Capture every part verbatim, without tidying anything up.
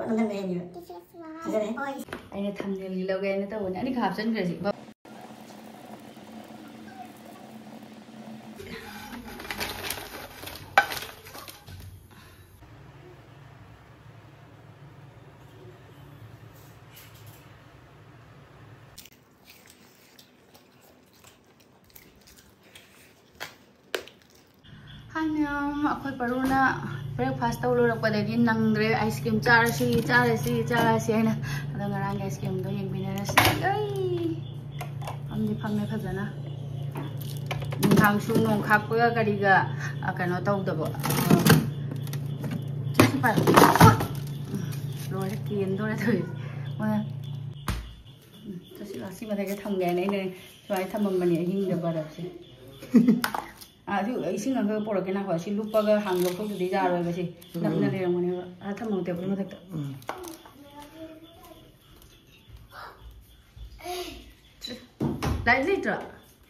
ꯅꯪꯅ ꯍꯦꯟꯅ ꯐꯖꯔꯦ꯫ ꯑꯩꯅ ꯊꯝꯅꯦꯜꯒꯤ ꯂꯧꯒꯦ ꯍꯥꯏꯅ ꯇꯧꯕꯅꯦ, ꯑꯅꯤꯈꯛ ꯍꯥꯞꯆꯤꯟꯈ꯭ꯔꯁꯤ꯫ ꯍꯥꯏ ꯃꯌꯥꯝ, ꯑꯩꯈꯣꯏ ꯄꯔꯨꯅ breakfast ꯇꯧ ꯂꯣꯏꯔꯛꯄꯗꯒꯤ ꯅꯪꯗ꯭ꯔꯦ꯫ Ice cream ꯆꯥꯔꯁꯤ, ꯆꯥꯔꯁꯤ, ꯆꯥꯔꯁꯤ ꯍꯥꯏꯅ꯫ ꯑꯗꯣ ꯉꯔꯥꯡꯒꯤ ice creamꯗꯣ ꯌꯦꯡꯃꯤꯟꯅꯔꯁꯤ꯫ ꯑꯩ ꯐꯝꯗꯤ ꯐꯝꯃꯦ ꯐꯖꯅ꯫ ꯅꯨꯡꯗꯥꯡꯁꯨ ꯅꯣꯡ ꯈꯥꯛꯄꯒ ꯀꯔꯤꯒ, ꯑ, ꯀꯩꯅꯣ ꯇꯧꯗꯕ꯫ ꯑ, ꯆꯠꯁꯤ ꯄꯥꯏ꯫ ꯎꯝ, ꯂꯣꯏꯔꯦ, ꯀꯦꯟꯗꯣꯔꯦ ꯇꯧꯔꯤꯁꯦ꯫ ꯃꯣꯏꯅ ꯎꯝ, ꯆꯠꯁꯤ ꯂꯥꯎ, ꯁꯤ ꯃꯊꯛꯇ ꯊꯝꯒꯦ ꯍꯥꯏꯅ ꯑꯩꯅ ꯁꯨꯃꯥꯏꯅ ꯊꯝꯃꯝꯕꯅꯦ ꯑꯍꯤꯡꯗ ꯕꯔꯞꯁꯦ꯫ ꯑꯥ, ꯑꯗꯨ ꯏꯁꯤꯡ ꯑꯃꯒ ꯄꯨꯔꯛꯀꯦ ꯉꯥꯏꯈꯣ, ꯁꯤ ꯂꯨꯞꯄꯒ ꯍꯥꯟꯅ ꯂꯧꯊꯣꯛꯇꯗꯤ ꯌꯥꯔꯣꯏꯕ ꯁꯤ꯫ ꯎꯝ꯫ ꯅꯞꯅ ꯂꯩꯔꯝꯒꯅꯦꯕ꯫ ꯑꯥ, ꯊꯝꯃꯣ, table ꯃꯊꯛꯇ꯫ ꯎꯝ꯫ Light ꯂꯩꯇ꯭ꯔꯣ?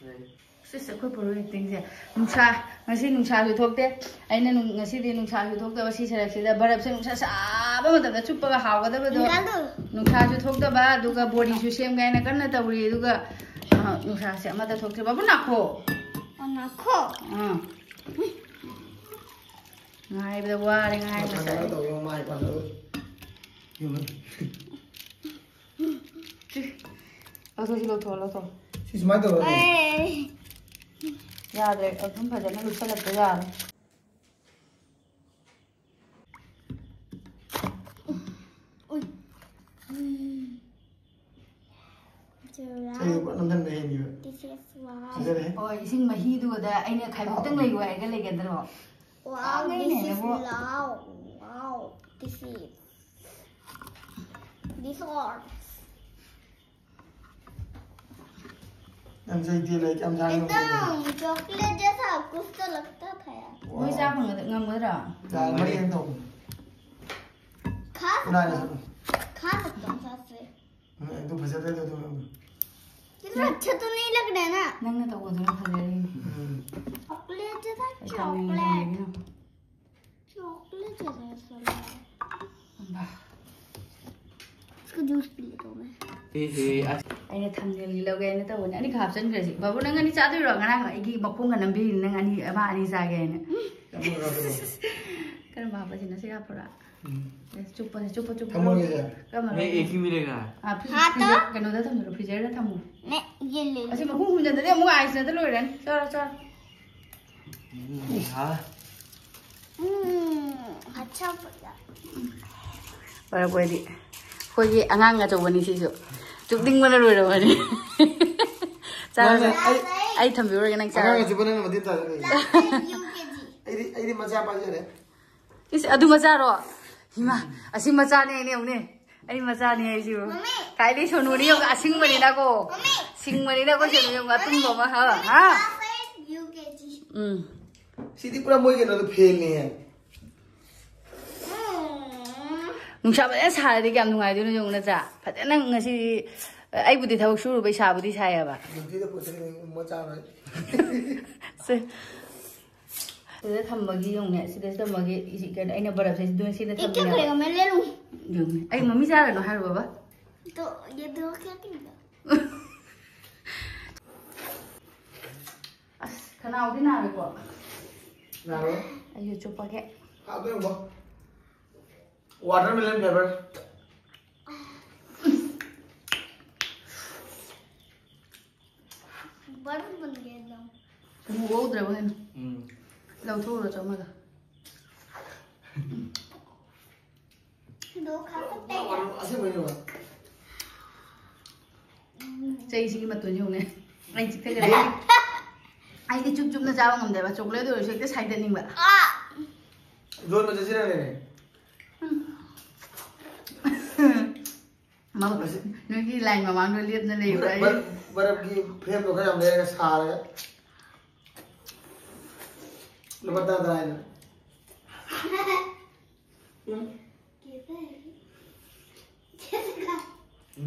ꯂꯩ꯫ ꯁꯤꯁ, ꯑꯩꯈꯣꯏ ꯄꯨꯔꯣ actingꯁꯦ꯫ ꯅꯨꯡꯁꯥ, ꯉꯁꯤ ꯅꯨꯡꯁꯥꯁꯨ ꯊꯣꯛꯇꯦ꯫ ꯑꯩꯅ ꯅꯨꯡ-, ꯉꯁꯤꯗꯤ ꯅꯨꯡꯁꯥꯁꯨ ꯊꯣꯛꯇꯕ ꯁꯤ ꯁꯔꯛꯁꯤꯗ ꯕꯔꯞꯁꯦ ꯅꯨꯡꯁꯥ ꯁꯥꯕ ꯃꯇꯝꯗ ꯆꯨꯞꯄꯒ ꯍꯥꯎꯒꯗꯕꯗꯣ꯫ ꯅꯨꯡꯁꯥꯁꯨ ꯊꯣꯛꯇꯕ, ꯑꯗꯨꯒ ꯕꯣꯔꯤꯁꯨ ꯁꯦꯝꯒꯦ ꯍꯥꯏꯅ ꯀꯟꯅ ꯇꯧꯔꯤ, ꯑꯗꯨꯒ, ꯑ, ꯅꯨꯡꯁꯥꯁꯦ ꯑꯃꯠꯇ ꯊꯣꯛꯇ꯭ꯔꯤ꯫ ꯕꯥꯕꯨ, ꯅꯥꯈꯣ꯫ ꯑ, ꯅꯥꯈꯣ꯫ ꯑꯥ꯫ ꯉꯥꯏꯕꯗ ꯋꯥꯔꯦ, ꯉꯥꯏꯕꯗ꯫ ꯃꯊꯪ ꯇꯧꯔꯣ, ꯃꯥꯏ ꯄꯥꯛꯅꯕ꯫ ꯂꯧꯊꯣꯛ, ꯁꯤ ꯂꯧꯊꯣꯛꯑꯣ, ꯂꯧꯊꯣꯛꯑꯣ꯫ ꯁꯤ ꯁꯨꯃꯥꯏꯅ ꯇꯧꯔꯣ꯫ ꯑꯦ꯫ ꯌꯥꯗ꯭ꯔꯦ, ꯑꯗꯨꯝ ꯐꯖꯅ ꯂꯨꯞꯁꯜꯂꯛꯄ ꯌꯥꯔꯦ꯫ ꯎꯏ꯫ ꯎꯝ꯫ ꯆꯨꯔꯥ꯫ ꯆꯩ ꯄꯨꯔꯥ ꯅꯝꯖꯟꯕ ꯍꯦꯟꯈꯤꯕ꯫ This is wow. ꯐꯖꯔꯦ꯫ ꯍꯣꯏ, ꯏꯁꯤꯡ ꯃꯍꯤꯗꯨꯒꯗ ꯑꯩꯅ ꯈꯥꯏꯕꯣꯛꯇꯪ ꯂꯩꯌꯨ ꯍꯥꯏꯔꯒ ꯂꯩꯒꯗ꯭ꯔꯣ? Wow, ꯆꯥꯎꯅ this is ꯂꯩꯅꯦꯕꯣ꯫ Wow. Wow, this is. This one. ꯅꯪ ꯆꯩ ꯇꯦꯜꯂꯦ, ꯀꯌꯥꯝ ꯁꯥꯡꯅ एकदम चॉकलेट जैसा कुछ तो लगता था यार। ꯅꯣꯏ ꯆꯥ ꯐꯪꯒꯗ-, ꯉꯝꯒꯗ꯭ꯔꯥ? ꯌꯥꯔꯦ, ꯃꯔꯤ ꯑꯃ ꯇꯧ꯫ खा ꯀꯅꯥꯅ सकता हूँ। ꯆꯠꯂꯣ? खा सकता हूँ साथ में। ꯎꯝ, ꯑꯗꯨ ꯐꯖꯗ꯭ꯔꯦ, ꯑꯗꯨ, ꯑꯗꯨ, ꯑꯗꯨ꯫ कितना अच्छा तो नहीं लग रहा है ना? ꯅꯪꯅ ꯇꯧꯕꯗꯨꯅ ꯐꯖꯔꯤꯅꯤ꯫ ꯎꯝ꯫ चॉकलेट जैसा ꯑꯩ ꯊꯝꯃꯦ, ꯆꯣꯀ꯭ꯂꯦꯠ꯫ ꯌꯦꯡꯉꯣ꯫ Chocolate generation. ꯕꯥ꯫ ꯑꯦ, ꯑꯁ꯫ ꯑꯩꯅ ꯊꯝꯅꯦꯜꯒꯤ ꯂꯧꯒꯦ ꯍꯥꯏꯅ ꯇꯧꯕꯅꯦ꯫ ꯑꯅꯤꯈꯛ ꯍꯥꯞꯆꯤꯟꯈ꯭ꯔꯁꯤ꯫ ꯕꯥꯕꯨ, ꯅꯪ ꯑꯅꯤ ꯆꯥꯗꯣꯏꯔꯣ? ꯉꯔꯥꯡ ꯑꯩꯒꯤ ꯃꯈꯣꯡꯒ ꯅꯝꯕꯤꯔꯤꯅꯤ, ꯅꯪ ꯑꯅꯤ, ꯑꯃ ꯑꯅꯤ ꯆꯥꯒꯦ ꯍꯥꯏꯅ꯫ ꯀꯔꯝꯕ ꯍꯥꯞꯄꯁꯤꯅꯣ? ꯁꯤ ꯍꯥꯞꯄ꯭ꯔꯥ? ꯎꯝ꯫ ꯑꯦ, ꯆꯨꯞꯄꯁꯦ, ꯆꯨꯞꯄ, ꯆꯨꯞꯄ꯫ ꯊꯝꯃꯒꯦ, ꯁꯦ꯫ ꯀꯔꯝꯕ ꯅꯦ, ꯂꯧꯒꯦ? ꯑꯦ, ꯀꯤꯃꯤꯔꯦꯒ꯫ ꯑꯥ, ꯐ꯭ꯔꯤ-, ꯍꯥꯠꯇꯣ꯫ ꯐ꯭ꯔꯤꯖꯔ, ꯀꯩꯅꯣꯗ ꯊꯝꯕꯤꯔꯣ, ꯐ꯭ꯔꯤꯖꯔꯗ ꯊꯝꯃꯣ꯫ ꯅꯦ, ꯌꯦꯜꯂꯦ꯫ ꯑꯁꯤ ꯃꯈꯨꯝ ꯈꯨꯝꯖꯤꯟꯗꯗꯤ ꯑꯃꯨꯛ ꯑꯥꯏꯁꯅꯗ ꯂꯣꯏꯔꯅꯤ꯫ ꯆꯥꯔꯣ, ꯆꯥꯔꯣ꯫ ꯎꯝ, ꯍꯥ꯫ ꯎꯝ, ꯑꯆꯥ, ꯄꯨꯖꯥ꯫ ꯄꯔꯛꯄꯗꯤ ꯑꯩꯈꯣꯏꯒꯤ ꯑꯉꯥꯡ ꯑꯆꯧꯕꯅꯤ ꯁꯤꯁꯨ꯫ ꯆꯨꯞꯅꯤꯡꯕꯅ ꯂꯣꯏꯔꯕꯅꯤ꯫ ꯆꯥꯔꯣ, ꯅꯪꯅ ꯆꯥꯔꯣ꯫ ꯑꯩ ꯑꯩ ꯊꯝꯕꯤꯔꯨꯔꯒꯦ, ꯅꯪ ꯆꯥꯔꯣ꯫ ꯑꯉꯥꯡ ꯑꯆꯧꯕ ꯅꯪꯅ ꯃꯇꯦꯡ ꯇꯥꯔꯦ꯫ ꯆꯥꯔꯣ, ꯌꯨ ꯀꯦ ꯖꯤ꯫ ꯑꯩꯗꯤ, ꯑꯩꯗꯤ ꯃꯆꯥ ꯄꯥꯖꯔꯦ꯫ ꯏꯁ, ꯑꯗꯨ ꯃꯆꯥꯔꯣ? ꯏꯃꯥ, ꯑꯁꯤ ꯃꯆꯥꯅꯦ, ꯑꯩꯅꯦ ꯌꯦꯡꯉꯨꯅꯦ꯫ ꯑꯩ ꯃꯆꯥꯅꯦ ꯍꯥꯏꯁꯤꯕꯨ꯫ ꯃꯝꯃꯤ꯫ ꯀꯥꯏꯗꯩ ꯁꯣꯅꯨꯅꯤ ꯌꯦꯡꯉꯨ, ꯑꯁꯤꯡꯕꯅꯤꯅꯀꯣ꯫ ꯃꯝꯃꯤ꯫ ꯁꯤꯡꯕꯅꯤꯅꯀꯣ, ꯁꯣꯅꯨ ꯌꯦꯡꯉꯨ, ꯑꯇꯨꯝꯕ ꯑꯃ, ꯍꯥ? ꯍꯥ? U K G. ꯎꯝ꯫ ꯁꯤꯗꯤ ꯄꯨꯔꯥ ꯃꯣꯏ ꯀꯩꯅꯣꯗꯣ ꯐꯦꯟꯅꯦ꯫ ꯎꯝ꯫ ꯅꯨꯡꯁꯥ ꯐꯖꯅ ꯁꯥꯔꯗꯤ ꯀꯌꯥꯝ ꯅꯨꯡꯉꯥꯏꯗꯣꯏꯅꯣ ꯌꯦꯡꯉꯨ, ꯅꯆꯥ꯫ ꯐꯖꯅ ꯉꯁꯤꯗꯤ, ꯑꯩꯕꯨꯗꯤ ꯊꯕꯛ ꯁꯨꯔꯨꯕꯩ ꯁꯥꯕꯨꯗꯤ ꯁꯥꯏꯌꯦꯕ꯫ ꯗ꯭ꯌꯨꯇꯤꯗ ꯄꯨꯊꯣꯛꯑꯦ, ꯃꯆꯥ ꯑꯃ꯫ ꯁꯦ꯫ ꯁꯤꯗ ꯊꯝꯕꯒꯤ ꯌꯦꯡꯉꯨꯅꯦ, ꯁꯤꯗ ꯊꯝꯕꯒꯤ ꯏꯁꯤ-, ꯀꯩꯅꯣ, ꯑꯩꯅ ꯕꯔꯞꯁꯦ ꯁꯤꯗ, ꯁꯤꯗ ꯏꯀꯦ ꯊꯝꯕꯅꯦꯕ꯫ ꯀꯩꯒ ꯃꯦꯂꯦ ꯂꯨ꯫ ꯌꯦꯡꯉꯨꯅꯦ꯫ ꯑꯩ ꯃꯃꯤ ꯆꯥꯔꯅꯨ ꯍꯥꯏꯔꯨꯕꯕ? ꯇꯣ, ꯌꯦ ꯗꯣ ꯀꯌꯥ ꯀꯤꯗ? ꯑꯁ, ꯈꯅꯥꯎꯗꯤ ꯅꯥꯔꯣꯏꯀꯣ? ꯅꯥꯔꯣꯏ꯫ ꯑꯩꯁꯨ ꯆꯨꯞꯄꯒꯦ꯫ ꯍꯥꯎꯗꯣꯏꯅꯣ? Watermelon flavor꯫ ꯕꯔꯟ ꯕꯟꯒꯦ ꯑꯗꯨꯝ꯫ ꯀꯩꯅꯣ ꯎꯍꯧꯗ꯭ꯔꯕ ꯀꯩꯅꯣ? ꯎꯝ꯫ ꯂꯧꯊꯣꯛꯎꯔꯣ ꯆꯥꯝꯃꯒ꯫ ꯑꯗꯣ ꯈꯥ ꯀꯠꯇꯦ꯫ ꯑꯁꯦꯡꯕꯩꯅꯦꯕ꯫ ꯆꯩꯁꯤꯒꯤ ꯃꯇꯣꯟ ꯌꯦꯡꯉꯨꯅꯦ꯫ ꯑꯩ ꯆꯤꯛꯊꯈ꯭ꯔꯦ꯫ ꯑꯩꯗꯤ ꯆꯨꯞ ꯆꯨꯞꯅ ꯆꯥꯕ ꯉꯝꯗꯦꯕ꯫ ꯆꯣꯀ꯭ꯂꯦꯠ ꯑꯣꯏꯔꯁꯨ ꯍꯦꯛꯇ ꯁꯥꯏꯗꯠꯅꯤꯡꯕ꯫ ꯑꯥ! ꯌꯣꯟꯕ ꯆꯠꯁꯤꯔꯅꯦ? ꯃꯥ-, ꯅꯣꯏꯒꯤ ꯂꯥꯏꯟ ꯃꯃꯥꯡꯗ ꯂꯦꯞꯅ ꯂꯩꯌꯨ ꯍꯥꯏ꯫ ꯕꯔꯞ-, ꯕꯔꯞꯀꯤ ꯐ꯭ꯔꯦꯝꯗꯣ ꯈꯔ ꯌꯥꯝ ꯂꯩꯔꯒ ꯁꯥꯔꯒ꯫ ꯂꯨꯄꯥ ꯇꯔꯥ ꯇꯔꯥ ꯍꯥꯏꯅ꯫ ꯎꯝ꯫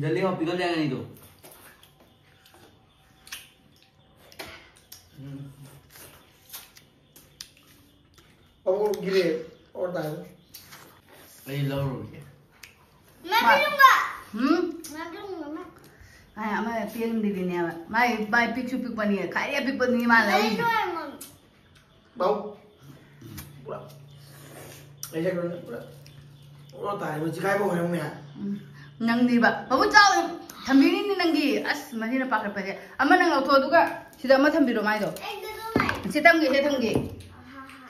ꯖꯜꯂꯤ ꯍꯣ, ꯄꯤꯀꯜ ꯂꯩꯔꯒꯅꯤꯗꯣ꯫ ꯎꯝ꯫ ꯑꯃꯨꯛ ꯒꯤꯔꯦ ꯑꯣꯔ ꯇꯥꯏ꯫ ꯑꯩ ꯂꯧꯔꯨꯒꯦ꯫ ꯃꯥ ꯄꯤꯔꯨꯝꯕ꯫ ꯍꯨꯝ? ꯃꯥ ꯄꯤꯔꯨꯝꯕ ꯑꯃ꯫ ꯍꯥꯏ ꯑꯃ ꯄꯦꯟꯗ꯭ꯔꯤꯕꯅꯦꯕ꯫ ꯃꯥꯏ ꯃꯥꯏ ꯄꯤꯛꯁꯨ ꯄꯤꯛꯄꯅꯤ, ꯈ꯭ꯋꯥꯏꯗꯒꯤ ꯑꯄꯤꯛꯄꯗꯨꯅꯤ ꯃꯥ ꯂꯧꯔꯤꯁꯦ꯫ ꯕꯥꯎ꯫ ꯄꯨꯔꯥ꯫ ꯑꯩꯁꯦ ꯄꯨꯔꯥ꯫ ꯑꯣ ꯇꯥꯔꯦ, ꯃꯣꯏ ꯆꯤꯈꯥꯏꯕ ꯍꯧꯔꯦ ꯑꯃꯨꯛꯅꯦ꯫ ꯎꯝ꯫ ꯅꯪꯗꯤꯕ꯫ ꯃꯃꯨꯠ ꯆꯥꯎ꯫ ꯊꯝꯕꯤꯔꯤꯅꯤ ꯅꯪꯒꯤ꯫ ꯑꯁ, ꯃꯁꯤꯅ ꯄꯥꯈꯠꯄꯁꯦ꯫ ꯑꯃ ꯅꯪ ꯂꯧꯊꯣꯛꯑꯣ, ꯑꯗꯨꯒ ꯁꯤꯗ ꯑꯃ ꯊꯝꯕꯤꯔꯣ ꯃꯥꯏꯗꯣ꯫ ꯁꯤ ꯊꯝꯒꯦ, ꯁꯤ ꯊꯝꯒꯦ꯫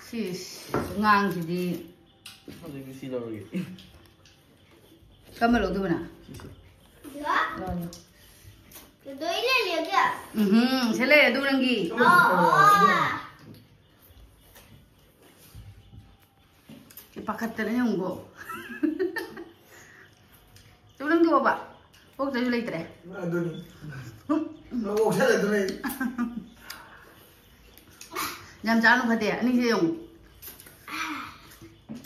ꯁꯤꯁ, ꯑꯉꯥꯡꯁꯤꯗꯤ꯫ ꯍꯧꯖꯤꯛꯇꯤ ꯁꯤ ꯂꯧꯔꯒꯦ꯫ ꯀꯔꯝꯕ ꯂꯧꯗꯣꯏꯕ ꯅꯪ? ꯁꯤꯁꯦ꯫ ꯂꯧꯔꯣ꯫ ꯂꯣꯏ ꯂꯩꯔꯦ꯫ ꯎꯝꯍꯨꯝ, ꯁꯤ ꯂꯩꯔꯦ ꯑꯗꯨ ꯅꯪꯒꯤ꯫ ꯑꯣ, ꯑꯣ꯫ ꯁꯤ ꯄꯥꯈꯠꯇꯅ ꯌꯦꯡꯉꯨꯀꯣ꯫ ꯇꯨ ꯅꯪꯗꯤ ꯑꯣꯕ? ꯑꯣꯛꯇꯁꯨ ꯂꯩꯇ꯭ꯔꯦ꯫ ꯑꯗꯨꯅꯤ꯫ ꯍꯨꯝ꯫ ꯑꯣꯛꯁꯜꯂꯦ ꯑꯗꯨꯅ ꯑꯩ꯫ ꯌꯥꯝ ꯆꯥꯅꯨ ꯐꯠꯇꯦ, ꯑꯅꯤꯁꯦ ꯌꯦꯡꯉꯨ꯫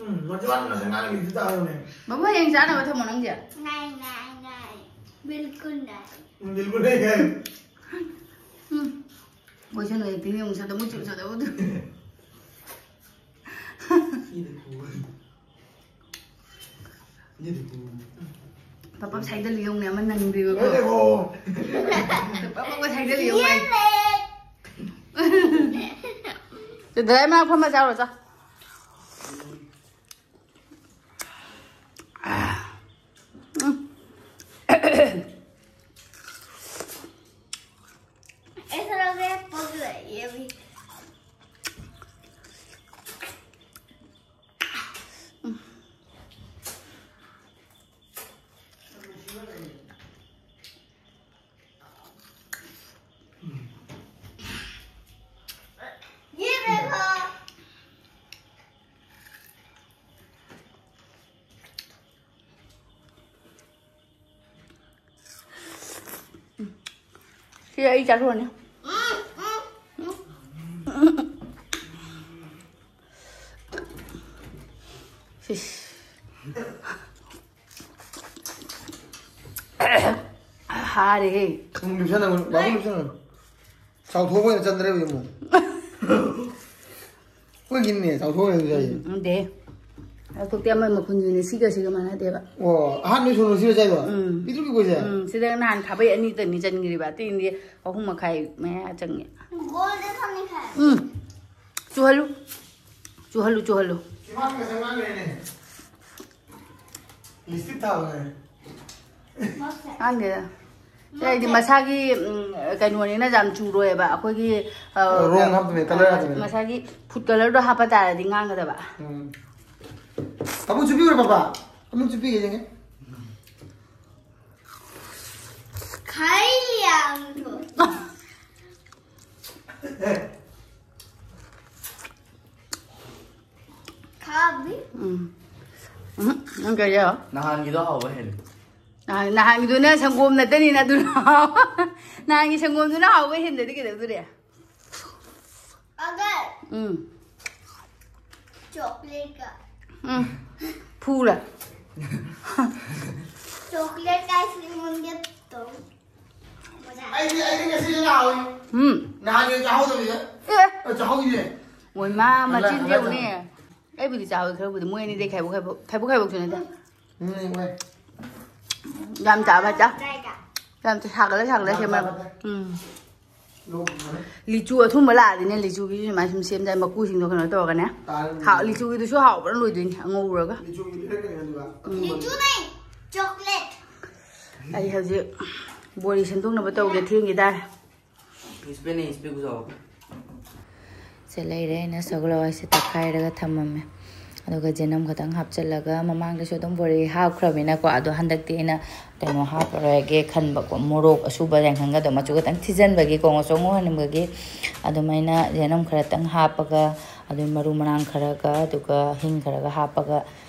ꯎꯝ, ꯃꯆꯨ ꯍꯥꯟꯅ ꯉꯁꯥꯏ ꯉꯥꯡꯉꯤꯗꯨ ꯇꯥꯔꯝꯃꯦ꯫ ꯕꯥꯕꯨ, ꯍꯌꯦꯡ ꯆꯥꯅꯕ ꯊꯝꯃꯣ ꯅꯪꯁꯦ꯫ ꯅꯥꯏ, ꯅꯥꯏ, ꯅꯥꯏ꯫ ꯕꯤꯜꯀꯨꯜ ꯅꯥꯏ꯫ ꯎꯝ, ꯕꯤꯜꯀꯨꯜ ꯅꯥꯏ꯫ ꯎꯝ꯫ ꯀꯣꯏꯁꯟ ꯑꯣꯏꯅ ꯄꯤꯕꯤꯌꯨ, ꯁꯠ ꯑꯃꯨꯛ ꯆꯨꯝ, ꯁꯠ ꯑꯃꯨꯛ ꯆꯨꯝ꯫ ꯄꯞ ꯄꯞ ꯁꯥꯏꯗꯜ ꯌꯦꯡꯉꯨꯅꯦ, ꯑꯃ ꯅꯪꯗꯦꯕꯀꯣ꯫ ꯄꯞ ꯄꯞ ꯁꯥꯏꯗꯜ ꯌꯦꯡꯉꯨ ꯍꯥꯏ꯫ ꯗꯗꯥꯏ ꯃꯅꯥꯛ ꯐꯝꯃ ꯆꯥꯔꯣ, ꯆꯥ꯫ ꯎꯝ꯫ ऐसा लग रहा है पक रही है अभी। ये देखो। ꯁꯤ ꯑꯩ ꯆꯥꯊꯣꯛꯑꯅꯤ꯫ ꯁꯤꯁ꯫ ꯍꯥꯔꯦꯍꯦ꯫ ꯅꯪ ꯂꯨꯞꯁꯟꯅꯕ, ꯕꯥꯕꯨ ꯂꯨꯞꯁꯟꯅꯕ꯫ ꯆꯥꯎꯊꯣꯛꯄ ꯑꯣꯏꯅ ꯆꯟꯗ꯭ꯔꯦꯕ ꯌꯦꯡꯉꯣ꯫ ꯑꯩꯈꯣꯏꯒꯤꯅꯦ, ꯆꯥꯎꯊꯣꯛꯄ ꯑꯣꯏꯅ ꯆꯟꯗ꯭ꯔꯦ꯫ ꯎꯝ, ꯎꯝꯗꯦ꯫ ꯂꯧꯊꯣꯛꯇꯦ, ꯑꯃ ꯃꯈꯨꯟꯁꯤꯅꯦ, ꯁꯤꯒ ꯁꯤꯒ ꯃꯥꯟꯅꯗꯦꯕ꯫ ꯑꯣ, ꯑꯍꯥꯟꯕ ꯁꯣꯟꯅꯣ ꯁꯤꯔ ꯆꯥꯏꯗꯣ? ꯎꯝ꯫ ꯄꯤꯛꯇ꯭ꯔꯨ ꯄꯤꯛꯄꯁꯦ? ꯎꯝ, ꯁꯤꯗ ꯅꯍꯥꯟ ꯈꯥꯕꯩ ꯑꯅꯤꯇꯅꯤ ꯆꯟꯈ꯭ꯔꯤꯕ, ꯑꯇꯩꯗꯤ ꯑꯍꯨꯝ ꯃꯈꯥꯏ ꯃꯌꯥ ꯆꯪꯉꯦ꯫ ꯎꯝ꯫ ꯆꯨꯍꯜꯂꯨ꯫ ꯆꯨꯍꯜꯂꯨ, ꯆꯨꯍꯜꯂꯨ꯫ ꯁꯤ ꯃꯥꯁꯤ ꯉꯁꯥꯏ ꯉꯥꯡꯈ꯭ꯔꯦꯅꯦ꯫ ꯂꯤꯞꯁꯇꯤꯛ ꯊꯥꯕꯅꯦ꯫ ꯉꯥꯡꯗꯦꯗ꯫ ꯁꯤ ꯑꯩꯗꯤ ꯃꯁꯥꯒꯤ, ꯎꯝ, ꯀꯩꯅꯣꯅꯤꯅ ꯌꯥꯝ ꯆꯨꯔꯣꯏꯕ꯫ ꯑꯩꯈꯣꯏꯒꯤ, ꯑ, ꯔꯣꯡ ꯍꯥꯞꯇꯕꯅꯦ, ꯀꯂꯔ ꯍꯥꯞꯇꯕꯅꯦ꯫ ꯃꯁꯥꯒꯤ ꯐꯨꯗ ꯀꯂꯔꯗꯣ ꯍꯥꯞꯄ ꯇꯥꯔꯗꯤ ꯉꯥꯡꯒꯗꯕ꯫ ꯎꯝ꯫ ꯑꯃꯨꯛ ꯆꯨꯞꯄꯤꯔꯣ, ꯄꯥꯄꯥ꯫ ꯑꯃꯨꯛ ꯆꯨꯞꯄꯤꯒꯦ ꯌꯦꯡꯒꯦ꯫ ꯈꯥꯏ ꯂꯤꯌꯥ ꯑꯃꯨꯛ꯫ ꯈꯥꯕꯤ꯫ ꯎꯝ꯫ ꯎꯝ, ꯅꯪ ꯀꯩ ꯍꯥꯏꯕ? ꯅꯍꯥꯟꯒꯤꯗꯣ ꯍꯥꯎꯕ ꯍꯦꯜꯂꯦ꯫ ꯅꯍꯥꯟ, ꯅꯍꯥꯟꯒꯤꯗꯨꯅ ꯁꯪꯒꯣꯝ ꯅꯠꯇꯅꯤꯅ ꯑꯗꯨꯅ ꯍꯥꯎ-, ꯅꯍꯥꯟꯒꯤ ꯁꯪꯒꯣꯝꯗꯨꯅ ꯍꯥꯎꯕ ꯍꯦꯟꯗꯗꯤ ꯀꯩꯗꯧꯗꯣꯔꯤ? ꯑꯒꯔ ꯎꯝ꯫ ꯆꯣꯀ꯭ꯂꯦꯠꯀ꯫ ꯎꯝ꯫ ꯐꯨꯔ꯫ ꯆꯣꯀ꯭ꯂꯦꯠ ꯑꯥꯏꯁ ꯀ꯭ꯔꯤꯝ ꯑꯣꯟꯒꯦ ꯇꯧ꯫ ꯑꯩꯗꯤ, ꯑꯩꯗꯤ ꯉꯁꯤꯁꯨ ꯂꯥꯛꯍꯧꯏ꯫ ꯎꯝ꯫ ꯅꯍꯥꯟꯒꯤ ꯆꯥꯍꯧꯗꯕꯤꯗ꯫ ꯑꯦ꯫ ꯑ, ꯆꯥꯍꯧꯏꯅꯦ꯫ ꯃꯣꯏ ꯃꯥ ꯍꯜꯂꯛ-, ꯃꯆꯤꯟ ꯍꯜꯂꯛ ꯌꯦꯡꯉꯨꯅꯦ꯫ ꯆꯪꯉꯛꯑꯣ꯫ ꯑꯩꯕꯨꯗꯤ ꯆꯥꯍꯧꯏ ꯈꯔꯕꯨꯗꯤ꯫ ꯃꯣꯏ ꯑꯅꯤꯗꯩ ꯈꯥꯏꯕꯣꯛ ꯈꯥꯏꯕꯣꯛ, ꯈꯥꯏꯕꯣꯛ ꯈꯥꯏꯕꯣꯛꯁꯨ ꯅꯠꯇꯦ꯫ ꯎꯝ, ꯍꯣꯏ꯫ ꯌꯥꯝ ꯆꯥꯕ ꯆꯥ꯫ ꯌꯥꯝ ꯆꯥ-, ꯁꯥꯒꯠꯂ ꯁꯥꯒꯠꯂ ꯌꯥꯝ ꯁꯦꯝꯃ꯫ ꯆꯥꯕ ꯆꯥ꯫ ꯎꯝ꯫ ꯂꯣꯛ ꯂꯤꯆꯨ ꯑꯊꯨꯝꯕ ꯂꯥꯛꯑꯗꯤꯅꯦ, ꯂꯤꯆꯨꯒꯤꯁꯨ ꯁꯨꯃꯥꯏꯅ ꯁꯨꯝ ꯁꯦꯝꯗꯥꯏ, ꯃꯀꯨꯁꯤꯡꯗꯣ ꯀꯩꯅꯣ ꯇꯧꯔꯒꯅꯦ꯫ ꯇꯥꯔꯦ꯫ ꯍꯥꯎ-, ꯂꯤꯆꯨꯒꯤꯗꯨꯁꯨ ꯍꯥꯎꯕꯅ ꯂꯣꯏꯗꯣꯏꯅꯤ, ꯉꯧꯔꯒ꯫ ꯂꯤꯆꯨꯒꯤ ꯂꯩꯔꯛꯀꯅꯤ ꯑꯗꯨꯒ꯫ ꯎꯝ꯫ ꯂꯤꯆꯨ ꯅꯠꯇꯦ, ꯆꯣꯀ꯭ꯂꯦꯠ꯫ ꯑꯩ ꯍꯧꯖꯤꯛ ꯕꯣꯔꯤ ꯁꯦꯝꯗꯣꯛꯅꯕ ꯇꯧꯒꯦ, ꯊꯦꯡꯈꯤ ꯇꯥꯔꯦ꯫ ꯏꯁꯄꯦꯟꯅꯦ, ꯏꯁꯄꯦꯟ ꯄꯨꯖꯥꯎ꯫ ꯁꯦ ꯂꯩꯔꯦ, ꯑꯩꯅ ꯁꯒꯣꯜ ꯍꯋꯥꯏꯁꯦ ꯇꯛꯈꯥꯏꯔꯒ ꯊꯝꯃꯝꯃꯦ꯫ ꯑꯗꯨꯒ ꯖꯦꯅꯝ ꯈꯛꯇꯪ ꯍꯥꯞꯆꯤꯜꯂꯒ, ꯃꯃꯥꯡꯗꯁꯨ ꯑꯗꯨꯝ ꯕꯣꯔꯤ ꯍꯥꯞꯈ꯭ꯔꯕꯅꯤꯅꯀꯣ, ꯑꯗꯣ ꯍꯟꯗꯛꯇꯤ ꯑꯩꯅ ꯀꯩꯅꯣ ꯍꯥꯞꯄꯔꯣꯏꯒꯦ ꯈꯟꯕꯀꯣ, ꯃꯣꯔꯣꯛ ꯑꯁꯨꯕ ꯌꯥꯏꯉꯪꯒꯗꯣ ꯃꯆꯨ ꯈꯛꯇꯪ ꯊꯤꯖꯤꯟꯕꯒꯤꯀꯣ, ꯉꯧꯁꯣꯛ ꯉꯧꯍꯟꯅꯤꯡꯕꯒꯤ꯫ ꯑꯗꯨꯃꯥꯏꯅ ꯖꯦꯅꯝ ꯈꯔꯇꯪ ꯍꯥꯞꯄꯒ, ꯑꯗꯨ ꯃꯔꯨ ꯃꯔꯥꯡ ꯈꯔꯒ, ꯑꯗꯨꯒ ꯍꯤꯡ ꯈꯔꯒ ꯍꯥꯞꯄꯒ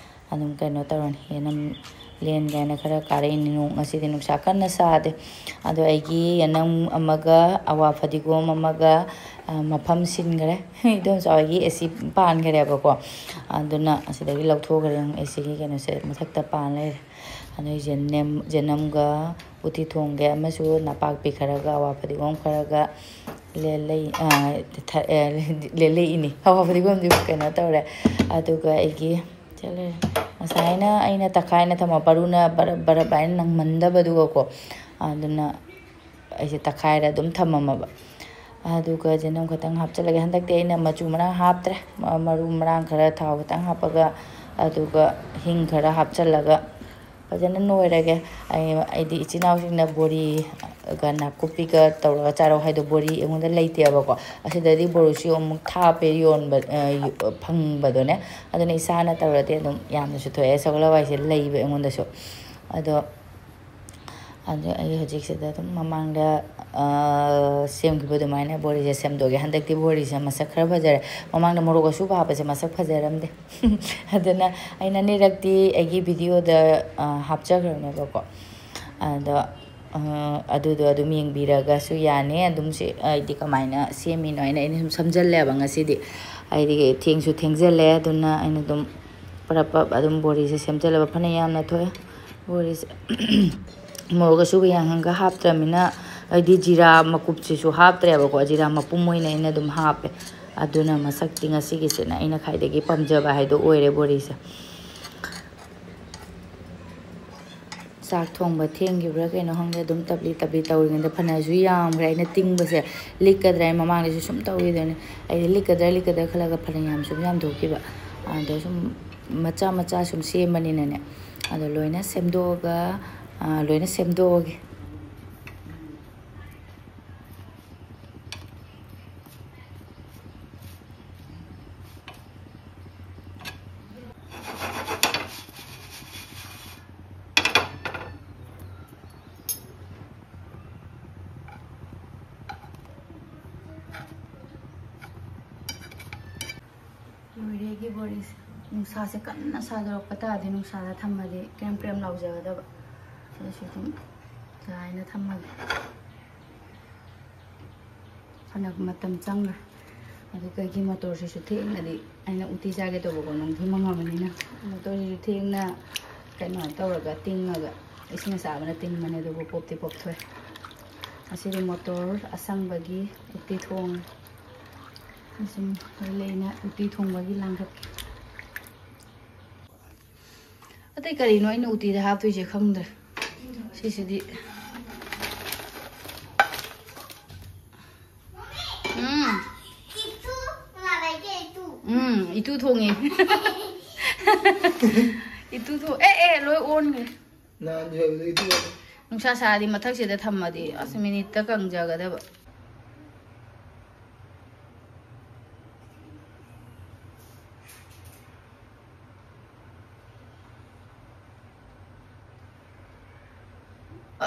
ꯑꯗꯨꯝ ꯀꯩꯅꯣ ꯇꯧꯔꯅꯤ꯫ ꯌꯦꯅꯝ ꯂꯦꯟ ꯀꯥꯏꯅ ꯈꯔ ꯀꯥꯔꯛꯏꯅꯤ꯫ ꯅꯣꯡ ꯉꯁꯤꯗꯤ ꯅꯨꯡꯁꯥ ꯀꯟꯅ ꯁꯥꯗꯦ꯫ ꯑꯗꯣ ꯑꯩꯒꯤ ꯌꯦꯅꯝ ꯑꯃꯒ ꯑꯋꯥ ꯐꯗꯤꯒꯣꯝ ꯑꯃꯒ, ꯑ, ꯃꯐꯝ ꯁꯤꯟꯈ꯭ꯔꯦ꯫ ꯏꯗꯣꯝꯆꯥ ꯍꯣꯏꯒꯤ ꯑꯦ ꯁꯤ ꯄꯥꯟꯈ꯭ꯔꯦꯕꯀꯣ꯫ ꯑꯗꯨꯅ ꯑꯁꯤꯗꯒꯤ ꯂꯧꯊꯣꯛꯈ꯭ꯔꯦ꯫ ꯑꯃꯨꯛ ꯑꯦ ꯁꯤꯒꯤ ꯀꯩꯅꯣꯁꯦ ꯃꯊꯛꯇ ꯄꯥꯟ ꯂꯩꯔꯦ꯫ ꯑꯗꯨ ꯖꯦꯅꯝ-, ꯖꯦꯅꯝꯒ ꯎꯇꯤ ꯊꯣꯡꯒꯦ ꯑꯃꯁꯨ ꯅꯄꯥꯛꯄꯤ ꯈꯔꯒ ꯑꯋꯥ ꯐꯗꯤꯒꯣꯝ ꯈꯔꯒ ꯂꯦꯜꯂꯩ-, ꯑ, ꯊ-, ꯑ, ꯂꯦꯜꯂꯛꯏꯅꯤ꯫ ꯑꯋꯥ ꯐꯗꯤꯒꯣꯝꯗꯤ ꯀꯩꯅꯣ ꯇꯧꯔꯦ꯫ ꯑꯗꯨꯒ ꯑꯩꯒꯤ ꯆꯠꯂꯦ꯫ ꯉꯁꯥꯏꯅ ꯑꯩꯅ ꯇꯛꯈꯥꯏꯅ ꯊꯝꯃ ꯄꯔꯨꯅ ꯕꯔꯞ ꯕꯔꯞ ꯍꯥꯏꯅ ꯅꯪꯃꯟꯗꯕꯗꯨꯒꯀꯣ, ꯑꯗꯨꯅ ꯑꯩꯁꯦ ꯇꯛꯈꯥꯏꯔ ꯑꯗꯨꯝ ꯊꯝꯃꯝꯃꯕ꯫ ꯑꯗꯨꯒ ꯆꯅꯝ ꯈꯛꯇꯪ ꯍꯥꯞꯆꯤꯜꯂꯒꯦ꯫ ꯍꯟꯗꯛꯇꯤ ꯑꯩꯅ ꯃꯆꯨ ꯃꯔꯥꯡ ꯍꯥꯞꯇ꯭ꯔꯦ꯫ ꯃ-, ꯃꯔꯨ ꯃꯔꯥꯡ ꯈꯔ, ꯊꯥꯎ ꯈꯤꯇꯪ ꯍꯥꯞꯄꯒ, ꯑꯗꯨꯒ ꯍꯤꯡ ꯈꯔ ꯍꯥꯞꯆꯤꯜꯂꯒ ꯐꯖꯅ ꯅꯣꯏꯔꯒꯦ꯫ ꯑꯩ, ꯑꯩꯗꯤ ꯏꯆꯤꯟ ꯏꯅꯥꯎꯁꯤꯡꯅ ꯕꯣꯔꯤꯒ ꯅꯥꯀꯨꯞꯄꯤꯒ ꯇꯧꯔꯒ ꯆꯥꯔꯛꯑꯣ ꯍꯥꯏꯗꯣ ꯕꯣꯔꯤ ꯑꯩꯉꯣꯟꯗ ꯂꯩꯇꯦꯕꯀꯣ꯫ ꯑꯁꯤꯗꯗꯤ ꯕꯣꯔꯤꯁꯤ ꯑꯃꯨꯛ ꯊꯥꯞꯄꯦ ꯌꯣꯟꯕ, ꯑ, ꯌꯣ-, ꯐꯪꯕꯗꯣꯅꯦ꯫ ꯑꯗꯨꯅ ꯏꯁꯥꯅ ꯇꯧꯔꯗꯤ ꯑꯗꯨꯝ ꯌꯥꯝꯅꯁꯨ ꯊꯣꯛꯑꯦ꯫ ꯁꯒꯣꯜ ꯍꯋꯥꯏꯁꯦ ꯂꯩꯕ ꯑꯩꯉꯣꯟꯗꯁꯨ꯫ ꯑꯗꯣ, ꯑꯗꯣ ꯑꯩ ꯍꯧꯖꯤꯛꯁꯤꯗ ꯑꯗꯨꯝ ꯃꯃꯥꯡꯗ, ꯑ, ꯁꯦꯝꯈꯤꯕ ꯑꯗꯨꯃꯥꯏꯅ ꯕꯣꯔꯤꯁꯦ ꯁꯦꯝꯗꯣꯛꯑꯒꯦ꯫ ꯍꯟꯗꯛꯇꯤ ꯕꯣꯔꯤꯁꯦ ꯃꯁꯛ ꯈꯔ ꯐꯖꯔꯦ꯫ ꯃꯃꯥꯡꯗ ꯃꯣꯔꯣꯛ ꯑꯁꯨꯕ ꯍꯥꯞꯄꯁꯦ ꯃꯁꯛ ꯐꯖꯔꯝꯗꯦ꯫ ꯑꯗꯨꯅ ꯑꯩꯅ ꯑꯅꯤꯔꯛꯇꯤ ꯑꯩꯒꯤ ꯚꯤꯗꯤꯑꯣꯗ, ꯑ, ꯍꯥꯞꯆꯈ꯭ꯔꯕꯅꯦꯕꯀꯣ꯫ ꯑꯗꯣ, ꯑ, ꯑꯗꯨꯗꯣ ꯑꯗꯨꯝ ꯌꯦꯡꯕꯤꯔꯒꯁꯨ ꯌꯥꯅꯤ꯫ ꯑꯗꯨꯝ ꯁꯤ ꯑꯩꯗꯤ ꯀꯃꯥꯏꯅ ꯁꯦꯝꯃꯤꯅꯣ ꯍꯥꯏꯅ ꯑꯩꯅ ꯁꯨꯝ ꯁꯝꯖꯜꯂꯦꯕ ꯉꯁꯤꯗꯤ꯫ ꯑꯩꯗꯤ ꯊꯦꯡꯁꯨ ꯊꯦꯡꯖꯜꯂꯦ, ꯑꯗꯨꯅ ꯑꯩꯅ ꯑꯗꯨꯝ ꯄꯔꯞ ꯄꯔꯞ ꯑꯗꯨꯝ ꯕꯣꯔꯤꯁꯦ ꯁꯦꯝꯖꯜꯂꯕ ꯐꯅ ꯌꯥꯝꯅ ꯊꯣꯛꯑꯦ ꯕꯣꯔꯤꯁꯦ꯫ ꯃꯣꯔꯣꯛ ꯑꯁꯨꯕ ꯌꯥꯡꯈꯪꯒ ꯍꯥꯞꯇ꯭ꯔꯃꯤꯅ ꯑꯩꯗꯤ ꯖꯤꯔꯥ ꯃꯀꯨꯞꯁꯤꯁꯨ ꯍꯥꯞꯇ꯭ꯔꯦꯕꯀꯣ꯫ ꯖꯤꯔꯥ ꯃꯄꯨꯝ ꯑꯣꯏꯅ ꯑꯩꯅ ꯑꯗꯨꯝ ꯍꯥꯞꯄꯦ꯫ ꯑꯗꯨꯅ ꯃꯁꯛꯇꯤ ꯉꯁꯤꯒꯤꯁꯤꯅ ꯑꯩꯅ ꯈ꯭ꯋꯥꯏꯗꯒꯤ ꯄꯥꯝꯖꯕ ꯍꯥꯏꯗꯣ ꯑꯣꯏꯔꯦ ꯕꯣꯔꯤꯁꯦ꯫ ꯆꯥꯛ ꯊꯣꯡꯕ ꯊꯦꯡꯈꯤꯕ꯭ꯔꯥ ꯀꯩꯅꯣ ꯈꯪꯗꯦ, ꯑꯗꯨꯝ ꯇꯞꯂꯤ ꯇꯞꯂꯤ ꯇꯧꯔꯤꯉꯩꯗ ꯐꯅꯁꯨ ꯌꯥꯝꯈ꯭ꯔꯦ꯫ ꯑꯩꯅ ꯇꯤꯡꯕꯁꯦ ꯂꯤꯛꯀꯗ꯭ꯔꯥ ꯍꯥꯏꯅ ꯃꯃꯥꯡꯗꯁꯨ ꯁꯨꯝ ꯇꯧꯈꯤꯗꯣꯏꯅꯦ꯫ ꯑꯩꯗꯤ ꯂꯤꯛꯀꯗ꯭ꯔꯥ ꯂꯤꯛꯀꯗ꯭ꯔꯥ ꯈꯜꯂꯒ ꯐꯅ ꯌꯥꯝ ꯁꯨꯝ ꯌꯥꯝꯊꯣꯛꯈꯤꯕ꯫ ꯑꯗꯣ ꯁꯨꯝ ꯃꯆꯥ ꯃꯆꯥ ꯁꯨꯝ ꯁꯦꯝꯕꯅꯤꯅꯅꯦ, ꯑꯗꯣ ꯂꯣꯏꯅ ꯁꯦꯝꯗꯣꯛꯑꯒ, ꯑ, ꯂꯣꯏꯅ ꯁꯦꯝꯗꯣꯛꯑꯒꯦ꯫ ꯂꯣꯏꯔꯦ ꯑꯩꯒꯤ ꯕꯣꯔꯤꯁꯦ꯫ ꯅꯨꯡꯁꯥꯁꯦ ꯀꯟꯅ ꯁꯥꯗꯣꯔꯛꯄ ꯇꯥꯔꯗꯤ ꯅꯨꯡꯁꯥꯗ ꯊꯝꯃꯗꯤ ꯀ꯭ꯔꯦꯝ ꯀ꯭ꯔꯦꯝ ꯂꯥꯎꯖꯒꯗꯕ꯫ ꯑꯗꯨꯁꯨ ꯑꯗꯨꯝ ꯆꯥꯏꯅ ꯊꯝꯃꯒꯦ꯫ ꯐꯅ ꯃꯇꯝ ꯆꯪꯈ꯭ꯔꯦ꯫ ꯑꯗꯨꯒ ꯑꯩꯒꯤ ꯃꯣꯇꯣꯔꯁꯤꯁꯨ ꯊꯦꯡꯅꯗꯤ, ꯑꯩꯅ ꯎꯇꯤ ꯆꯥꯒꯦ ꯇꯧꯕꯀꯣ, ꯅꯨꯡꯊꯤꯜ ꯃꯪꯉꯕꯅꯤꯅ ꯃꯣꯇꯣꯔꯁꯤꯁꯨ ꯊꯦꯡꯅ ꯀꯩꯅꯣ ꯇꯧꯔꯒ ꯇꯤꯡꯉꯒ, ꯏꯁꯤꯡ ꯑꯁꯥꯕꯅ ꯇꯤꯡꯕꯅꯦ, ꯑꯗꯨꯕꯨ ꯄꯣꯞꯇꯤ ꯄꯣꯞꯊꯣꯛꯑꯦ꯫ ꯉꯁꯤꯗꯤ ꯃꯣꯇꯣꯔ ꯑꯁꯪꯕꯒꯤ ꯎꯇꯤ ꯊꯣꯡꯉꯦ꯫ ꯑꯁꯨꯝ ꯍꯣꯔꯦꯟ ꯑꯩꯅ ꯎꯇꯤ ꯊꯣꯡꯕꯒꯤ ꯂꯥꯡꯈꯠꯀꯦ꯫ ꯑꯇꯩ ꯀꯔꯤꯅꯣ ꯑꯩꯅ ꯎꯇꯤꯗ ꯍꯥꯞꯇꯣꯏꯁꯦ ꯈꯪꯗ꯭ꯔꯦ꯫ ꯁꯤꯁꯤꯗꯤ ꯎꯝ꯫ ꯎꯝ, ꯏꯇꯨ ꯊꯣꯡꯉꯦ꯫ ꯏꯇꯨ ꯊꯣꯡ-, ꯑꯦ, ꯑꯦ, ꯂꯣꯏ ꯑꯣꯟꯈ꯭ꯔꯦ꯫ ꯅꯨꯡꯁꯥ ꯁꯥꯔꯗꯤ ꯃꯊꯛꯁꯤꯗ ꯊꯝꯃꯗꯤ ꯑꯁ ꯃꯤꯅꯤꯠꯇ ꯀꯪꯖꯒꯗꯕ꯫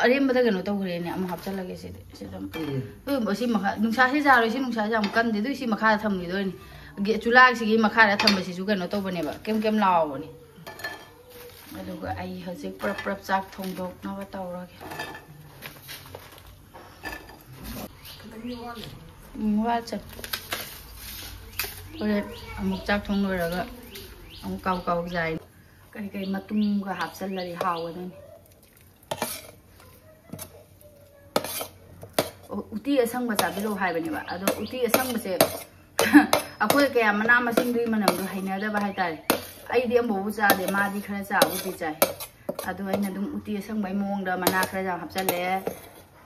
ꯑꯔꯦꯝꯕꯗ ꯀꯩꯅꯣ ꯇꯧꯈ꯭ꯔꯦꯅꯦ꯫ ꯑꯃꯨꯛ ꯍꯥꯞꯆꯜꯂꯒꯦ ꯁꯤꯗꯤ꯫ ꯁꯤꯗ ꯑꯃꯨꯛ꯫ ꯎꯝ꯫ ꯑꯗꯨ ꯁꯤ ꯃꯈꯥ, ꯅꯨꯡꯁꯥꯁꯤ ꯌꯥꯔꯣꯏ, ꯁꯤ ꯅꯨꯡꯁꯥꯁꯤ ꯌꯥꯝ ꯀꯟꯗꯦ꯫ ꯑꯗꯨꯏ ꯁꯤ ꯃꯈꯥꯗ ꯊꯝꯈꯤꯗꯣꯏꯅꯤ꯫ ꯒꯦ-, ꯆꯨꯂꯥꯁꯤꯒꯤ ꯃꯈꯥꯗ ꯊꯝꯕꯁꯤꯁꯨ ꯀꯩꯅꯣ ꯇꯧꯕꯅꯦꯕ, ꯀꯦꯝ ꯀꯦꯝ ꯂꯥꯎꯕꯅꯦ꯫ ꯑꯗꯨꯒ ꯑꯩ ꯍꯧꯖꯤꯛ ꯄ꯭ꯔꯞ ꯄ꯭ꯔꯞ ꯆꯥꯛ ꯊꯣꯡꯗꯣꯛꯅꯕ ꯇꯧꯔꯒꯦ꯫ ꯎꯝ, ꯋꯥꯠꯆ-, ꯍꯣꯔꯦꯟ ꯑꯃꯨꯛ ꯆꯥꯛ ꯊꯣꯡ ꯂꯣꯏꯔꯒ ꯑꯃꯨꯛ ꯀꯥꯎ ꯀꯥꯎ ꯆꯥꯏ꯫ ꯀꯔꯤ ꯀꯔꯤ ꯃꯇꯨꯝꯒ ꯍꯥꯞꯆꯜꯂꯗꯤ ꯍꯥꯎꯒꯗꯣꯏꯅꯤ꯫ ꯑꯣ, ꯎꯇꯤ ꯑꯁꯪꯕ ꯆꯥꯕꯤꯔꯛꯑꯣ ꯍꯥꯏꯕꯅꯦꯕ꯫ ꯑꯗꯣ ꯎꯇꯤ ꯑꯁꯪꯕꯁꯦ ꯑꯩꯈꯣꯏ ꯀꯌꯥ ꯃꯅꯥ ꯃꯁꯤꯡꯗꯨꯒꯤ ꯃꯅꯝꯗꯣ ꯍꯩꯅꯗꯕ ꯍꯥꯏꯇꯥꯔꯦ꯫ ꯑꯩꯗꯤ ꯑꯝꯕꯧꯕ ꯆꯥꯗꯦ, ꯃꯥꯗꯤ ꯈꯔ ꯆꯥꯕꯨꯗꯤ ꯆꯥꯏ꯫ ꯑꯗꯣ ꯑꯩꯅ ꯑꯗꯨꯝ ꯎꯇꯤ ꯑꯁꯪꯕꯒꯤ ꯃꯑꯣꯡꯗ ꯃꯅꯥ ꯈꯔ ꯌꯥꯝ ꯍꯥꯞꯆꯜꯂꯦ꯫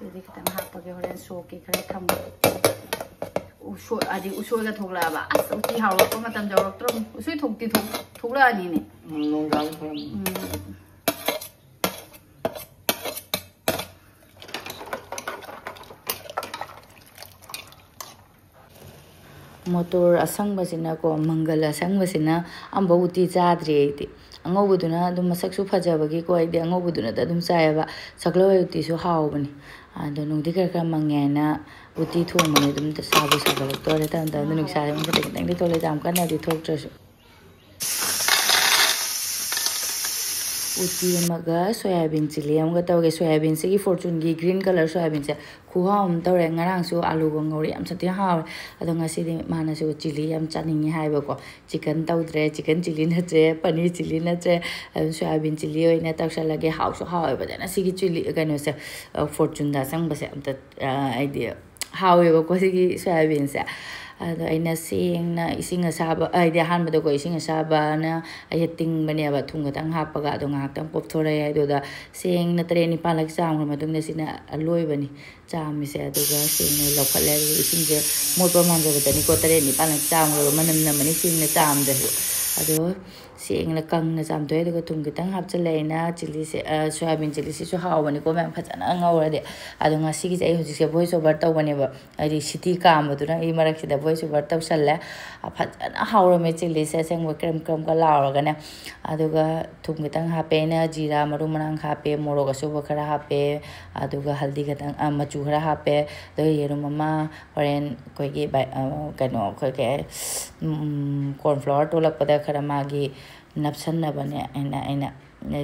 ꯑꯗꯨꯗꯤ ꯈꯤꯇꯪ ꯍꯥꯞꯄꯒꯦ, ꯍꯣꯔꯦꯟ ꯁꯣꯛꯀꯦ ꯈꯔ ꯊꯝꯒꯦ꯫ ꯎꯁꯣꯏ, ꯑꯗꯤ ꯎꯁꯣꯏꯒ ꯊꯣꯛꯂꯛꯑꯕ꯫ ꯑꯁ, ꯎꯇꯤ ꯍꯥꯎꯔꯛꯄ ꯃꯇꯝ ꯌꯧꯔꯛꯇ꯭ꯔꯣ? ꯎꯁꯣꯏ ꯊꯣꯛꯇꯤ ꯊꯣꯛ-, ꯊꯣꯛꯂꯛꯑꯅꯤꯅꯦ꯫ ꯎꯝ, ꯅꯣꯡ ꯇꯥꯕ ꯈꯔ꯫ ꯎꯝ꯫ ꯃꯣꯇꯣꯔ ꯑꯁꯪꯕꯁꯤꯅꯀꯣ, ꯃꯪꯒꯜ ꯑꯁꯪꯕꯁꯤꯅ ꯑꯝꯐꯥꯎ ꯎꯇꯤ ꯆꯥꯗ꯭ꯔꯤ ꯑꯩꯗꯤ꯫ ꯑꯉꯧꯕꯗꯨꯅ ꯑꯗꯨꯝ ꯃꯁꯛꯁꯨ ꯐꯖꯕꯒꯤꯀꯣ, ꯑꯩꯗꯤ ꯑꯉꯧꯕꯗꯨꯅꯗ ꯑꯗꯨꯝ ꯆꯥꯏꯌꯦꯕ꯫ ꯁꯒꯣꯜ ꯍꯋꯥꯏ ꯎꯇꯤꯁꯨ ꯍꯥꯎꯕꯅꯤ꯫ ꯑꯗꯣ ꯅꯨꯡꯗꯤ ꯈꯔ ꯈꯔ ꯃꯪꯉꯦ ꯍꯥꯏꯅ ꯎꯇꯤ ꯊꯣꯡꯕꯅꯦ꯫ ꯑꯗꯨꯝ ꯁꯥꯕꯨ ꯁꯥꯒꯠꯂꯛꯇꯣꯔꯦ꯫ ꯇꯞꯅ ꯇꯞꯅ ꯅꯨꯡꯁꯥꯁꯦ ꯑꯗꯨꯝ ꯈꯤꯇꯪ ꯈꯤꯇꯪꯗꯤ ꯊꯣꯛꯂꯛꯑꯦ, ꯌꯥꯝ ꯀꯟꯅꯗꯤ ꯊꯣꯛꯇ꯭ꯔꯁꯨ꯫ ꯎꯇꯤ ꯑꯃꯒ ꯁꯣꯌꯥꯕꯤꯟ ꯆꯤꯂꯤ ꯑꯃꯒ ꯇꯧꯒꯦ꯫ ꯁꯣꯌꯥꯕꯤꯟꯁꯤꯒꯤ, ꯐꯣꯔꯆꯨꯟꯒꯤ ꯒ꯭ꯔꯤꯟ ꯀꯂꯔ ꯁꯣꯌꯥꯕꯤꯟꯁꯦ ꯈꯨꯍꯥꯎ ꯑꯃ ꯇꯧꯔꯦ꯫ ꯉꯔꯥꯡꯁꯨ ꯑꯥꯂꯨꯒ ꯉꯧꯔꯦ, ꯌꯥꯝ ꯁꯥꯊꯤ ꯍꯥꯎꯔꯦ꯫ ꯑꯗꯣ ꯉꯁꯤꯗꯤ ꯃꯥꯅꯁꯨ ꯆꯤꯂꯤ ꯌꯥꯝ ꯆꯥꯅꯤꯡꯉꯤ ꯍꯥꯏꯕꯀꯣ꯫ ꯆꯤꯀꯟ ꯇꯧꯗ꯭ꯔꯦ, ꯆꯤꯀꯟ ꯆꯤꯂꯤ ꯅꯠꯇ꯭ꯔꯦ, ꯄꯅꯤꯔ ꯆꯤꯂꯤ ꯅꯠꯇ꯭ꯔꯦ, ꯑꯗꯨꯝ ꯁꯣꯌꯥꯕꯤꯟ ꯆꯤꯂꯤ ꯑꯣꯏꯅ ꯇꯧꯁꯜꯂꯒꯦ꯫ ꯍꯥꯎꯁꯨ ꯍꯥꯎꯋꯦ ꯐꯖꯅ ꯁꯤꯒꯤ ꯆꯤꯂꯤ ꯀꯩꯅꯣꯁꯦ, ꯑ, ꯐꯣꯔꯆꯨꯟꯗ ꯑꯁꯪꯕꯁꯦ꯫ ꯑꯝꯇ, ꯑ, ꯑꯩꯗꯤ ꯍꯥꯎꯋꯦꯕꯀꯣ ꯁꯤꯒꯤ ꯁꯣꯌꯥꯕꯤꯟꯁꯦ꯫ ꯑꯗꯣ ꯑꯩꯅ ꯁꯦꯡꯅ ꯏꯁꯤꯡ ꯑꯁꯥꯕ, ꯍꯥꯏꯗꯤ ꯑꯍꯥꯟꯕꯗꯀꯣ ꯏꯁꯤꯡ ꯑꯁꯥꯕꯅ ꯑꯩꯁꯦ ꯇꯤꯡꯕꯅꯦꯕ, ꯊꯨꯝ ꯈꯤꯇꯪ ꯍꯥꯞꯄꯒ꯫ ꯑꯗꯣ ꯉꯥꯏꯍꯥꯛꯇꯪ ꯄꯣꯞꯊꯣꯔꯛꯑꯦ꯫ ꯑꯗꯨꯗ ꯁꯦꯡꯅ ꯇꯔꯦꯠ ꯅꯤꯄꯥꯜꯂꯛ ꯆꯥꯝꯈ꯭ꯔ ꯃꯇꯨꯡꯗ ꯁꯤꯅ ꯑꯂꯣꯏꯕꯅꯤ ꯆꯥꯝꯃꯤꯁꯦ꯫ ꯑꯗꯨꯒ ꯁꯦꯡꯅ ꯂꯧꯈꯠꯂꯦ꯫ ꯑꯗꯨꯒ ꯏꯁꯤꯡꯁꯦ ꯃꯣꯠꯄ ꯃꯥꯟꯖꯕꯗꯅꯤꯀꯣ, ꯇꯔꯦꯠ ꯅꯤꯄꯥꯜꯂꯛ ꯆꯥꯝꯈ꯭ꯔꯒ ꯃꯅꯝ ꯅꯝꯃꯅꯤ ꯁꯦꯡꯅ ꯆꯥꯝꯗ꯭ꯔꯁꯨ꯫ ꯑꯗꯣ ꯁꯦꯡꯅ ꯀꯪꯅ ꯆꯥꯝꯊꯣꯛꯑꯦ꯫ ꯑꯗꯨꯒ ꯊꯨꯝ ꯈꯤꯇꯪ ꯍꯥꯞꯆꯤꯜꯂꯦ ꯑꯩꯅ꯫ ꯆꯤꯂꯤꯁꯦ, ꯑ, ꯁꯣꯌꯥꯕꯤꯟ ꯆꯤꯂꯤꯁꯤꯁꯨ ꯍꯥꯎꯕꯅꯤꯀꯣ ꯃꯌꯥꯝ, ꯐꯖꯅ ꯉꯧꯔꯗꯤ꯫ ꯑꯗꯣ ꯉꯁꯤꯒꯤꯁꯦ ꯑꯩ ꯍꯧꯖꯤꯛꯁꯦ voice over ꯇꯧꯕꯅꯦꯕ, ꯍꯥꯏꯗꯤ ꯁꯤꯇꯤ ꯀꯥꯝꯕꯗꯨꯅ ꯑꯩ ꯃꯔꯛꯁꯤꯗ voice over ꯇꯧꯁꯜꯂꯦ꯫ ꯑ, ꯐꯖꯅ ꯍꯥꯎꯔꯝꯃꯦ ꯆꯤꯂꯤꯁꯦ, ꯑꯁꯦꯡꯕ ꯀ꯭ꯔꯦꯝ ꯀ꯭ꯔꯦꯝꯒ ꯂꯥꯎꯔꯒꯅꯦ꯫ ꯑꯗꯨꯒ ꯊꯨꯝ ꯈꯤꯇꯪ ꯍꯥꯞꯄꯦ ꯑꯩꯅ, ꯖꯤꯔꯥ ꯃꯔꯨ ꯃꯔꯥꯡ ꯍꯥꯞꯄꯦ, ꯃꯣꯔꯣꯛ ꯑꯁꯨꯕ ꯈꯔ ꯍꯥꯞꯄꯦ, ꯑꯗꯨꯒ ꯍꯜꯗꯤ ꯈꯤꯇꯪ, ꯑ, ꯃꯆꯨ ꯈꯔ ꯍꯥꯞꯄꯦ꯫ ꯑꯗꯨꯒ ꯌꯦꯔꯨꯝ ꯑꯃ ꯍꯣꯔꯦꯟ ꯑꯩꯈꯣꯏꯒꯤ ꯕꯥꯏ-, ꯑ, ꯀꯩꯅꯣ, ꯑꯩꯈꯣꯏꯒꯤ, ꯎꯝ, corn flour ꯇꯣꯠꯂꯛꯄꯗ ꯈꯔ ꯃꯥꯒꯤ ꯅꯞꯁꯟꯅꯕꯅꯦ ꯑꯩꯅ, ꯑꯩꯅ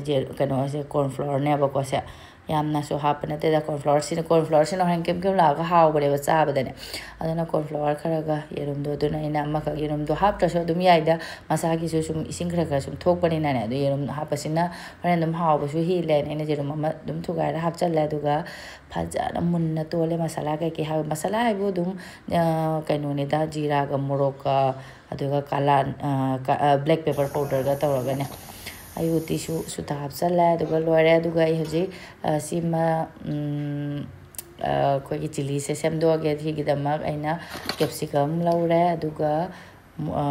ꯖꯦ-, ꯀꯩꯅꯣꯁꯦ, corn flourꯅꯦꯕꯀꯣ ꯁꯦ꯫ ꯌꯥꯝꯅꯁꯨ ꯍꯥꯞꯄ ꯅꯠꯇꯦꯗ꯫ Corn flourꯁꯤꯅ, corn flourꯁꯤꯅ ꯍꯣꯔꯦꯟ ꯀꯦꯝ ꯀꯦꯝ ꯂꯥꯎꯔꯒ ꯍꯥꯎꯕꯅꯦꯕ ꯆꯥꯕꯗꯅꯦ꯫ ꯑꯗꯨꯅ corn flour ꯈꯔꯒ ꯌꯦꯔꯨꯝꯗꯣ, ꯑꯗꯨꯅ ꯑꯩꯅ ꯑꯃꯈꯛ, ꯌꯦꯔꯨꯝꯗꯣ ꯍꯥꯞꯇ꯭ꯔꯁꯨ ꯑꯗꯨꯝ ꯌꯥꯏꯗ, ꯃꯁꯥꯒꯤꯁꯨ ꯁꯨꯝ ꯏꯁꯤꯡ ꯈꯔ ꯈꯔ ꯁꯨꯝ ꯊꯣꯛꯄꯅꯤꯅꯅꯦ꯫ ꯑꯗꯨ ꯌꯦꯔꯨꯝ ꯍꯥꯞꯄꯁꯤꯅ ꯍꯣꯔꯦꯟ ꯑꯗꯨꯝ ꯍꯥꯎꯕꯁꯨ ꯍꯦꯜꯂꯦꯅ ꯑꯩꯅ ꯌꯦꯔꯨꯝ ꯑꯃ ꯑꯗꯨꯝ ꯊꯨꯒꯥꯏꯔ ꯍꯥꯞꯆꯜꯂꯦ꯫ ꯑꯗꯨꯒ ꯐꯖꯅ ꯃꯨꯟꯅ ꯇꯣꯜꯂꯦ꯫ ꯃꯁꯥꯂꯥ ꯀꯩꯀꯩ ꯍꯥꯞ-, ꯃꯁꯥꯂꯥ ꯍꯥꯏꯕꯨ ꯑꯗꯨꯝ, ꯑ, ꯀꯩꯅꯣꯅꯤꯗ, ꯖꯤꯔꯥꯒ ꯃꯣꯔꯣꯛꯀ, ꯑꯗꯨꯒ ꯀꯂꯥ-, ꯑ, ꯀ-, ꯑ, black pepper powderꯒ ꯇꯧꯔꯒꯅꯦ꯫ ꯑꯩ ꯎꯇꯤꯁꯨ ꯁꯨꯇ ꯍꯥꯞꯆꯜꯂꯦ꯫ ꯑꯗꯨꯒ ꯂꯣꯏꯔꯦ꯫ ꯑꯗꯨꯒ ꯑꯩ ꯍꯧꯖꯤꯛ, ꯑ, ꯁꯤꯃ, ꯎꯝ, ꯑ, ꯑꯩꯈꯣꯏꯒꯤ ꯆꯤꯂꯤꯁꯦ ꯁꯦꯝꯗꯣꯛꯑꯒꯦ꯫ ꯁꯤꯒꯤꯗꯃꯛ ꯑꯩꯅ capsicum ꯂꯧꯔꯦ꯫ ꯑꯗꯨꯒ ꯃꯨ-, ꯑ,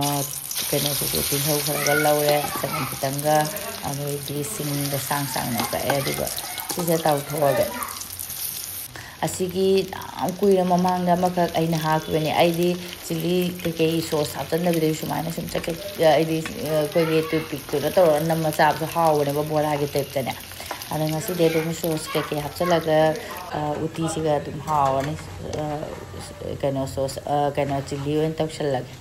ꯀꯩꯅꯣꯁꯤꯁꯨ, ꯇꯤꯜꯍꯧ ꯈꯔꯒ ꯂꯧꯔꯦ, ꯆꯅꯝ ꯈꯤꯇꯪꯒ, ꯑꯗꯒꯤ ꯁꯤꯡꯗ ꯁꯥꯡ ꯁꯥꯡꯅ ꯀꯛꯑꯦ꯫ ꯑꯗꯨꯒ ꯁꯤꯁꯦ ꯇꯥꯎꯊꯣꯛꯑꯒꯦ꯫ ꯑꯁꯤꯒꯤ ꯌꯥꯝ ꯀꯨꯏꯔ ꯃꯃꯥꯡꯗ ꯑꯃꯈꯛ ꯑꯩꯅ ꯍꯥꯞꯈꯤꯕꯅꯦ꯫ ꯑꯩꯗꯤ ꯆꯤꯂꯤ ꯀꯩꯀꯩ sauce ꯍꯥꯞꯆꯟꯗꯕꯤꯗ ꯁꯨꯃꯥꯏꯅ ꯁꯨꯝ ꯆꯠꯀꯦ, ꯑꯩꯗꯤ, ꯑ, ꯑꯩꯈꯣꯏꯒꯤ toothpickꯇꯨꯅ ꯇꯧꯔꯒ ꯅꯝꯃ ꯆꯥꯕꯁꯨ ꯍꯥꯎꯕꯅꯦꯕ, ꯕꯣꯔꯥꯒꯤ typeꯇꯅꯦ꯫ ꯑꯗꯣ ꯉꯁꯤꯗꯤ ꯑꯗꯨꯝ sauce ꯀꯩꯀꯩ ꯍꯥꯞꯆꯤꯜꯂꯒ, ꯑ, ꯎꯇꯤꯁꯤꯒ ꯑꯗꯨꯝ ꯍꯥꯎꯔꯅꯤ꯫ ꯑ, ꯀꯩꯅꯣ sauce, ꯑ, ꯀꯩꯅꯣ ꯆꯤꯂꯤ ꯑꯣꯏꯅ ꯇꯧꯁꯜꯂꯒꯦ꯫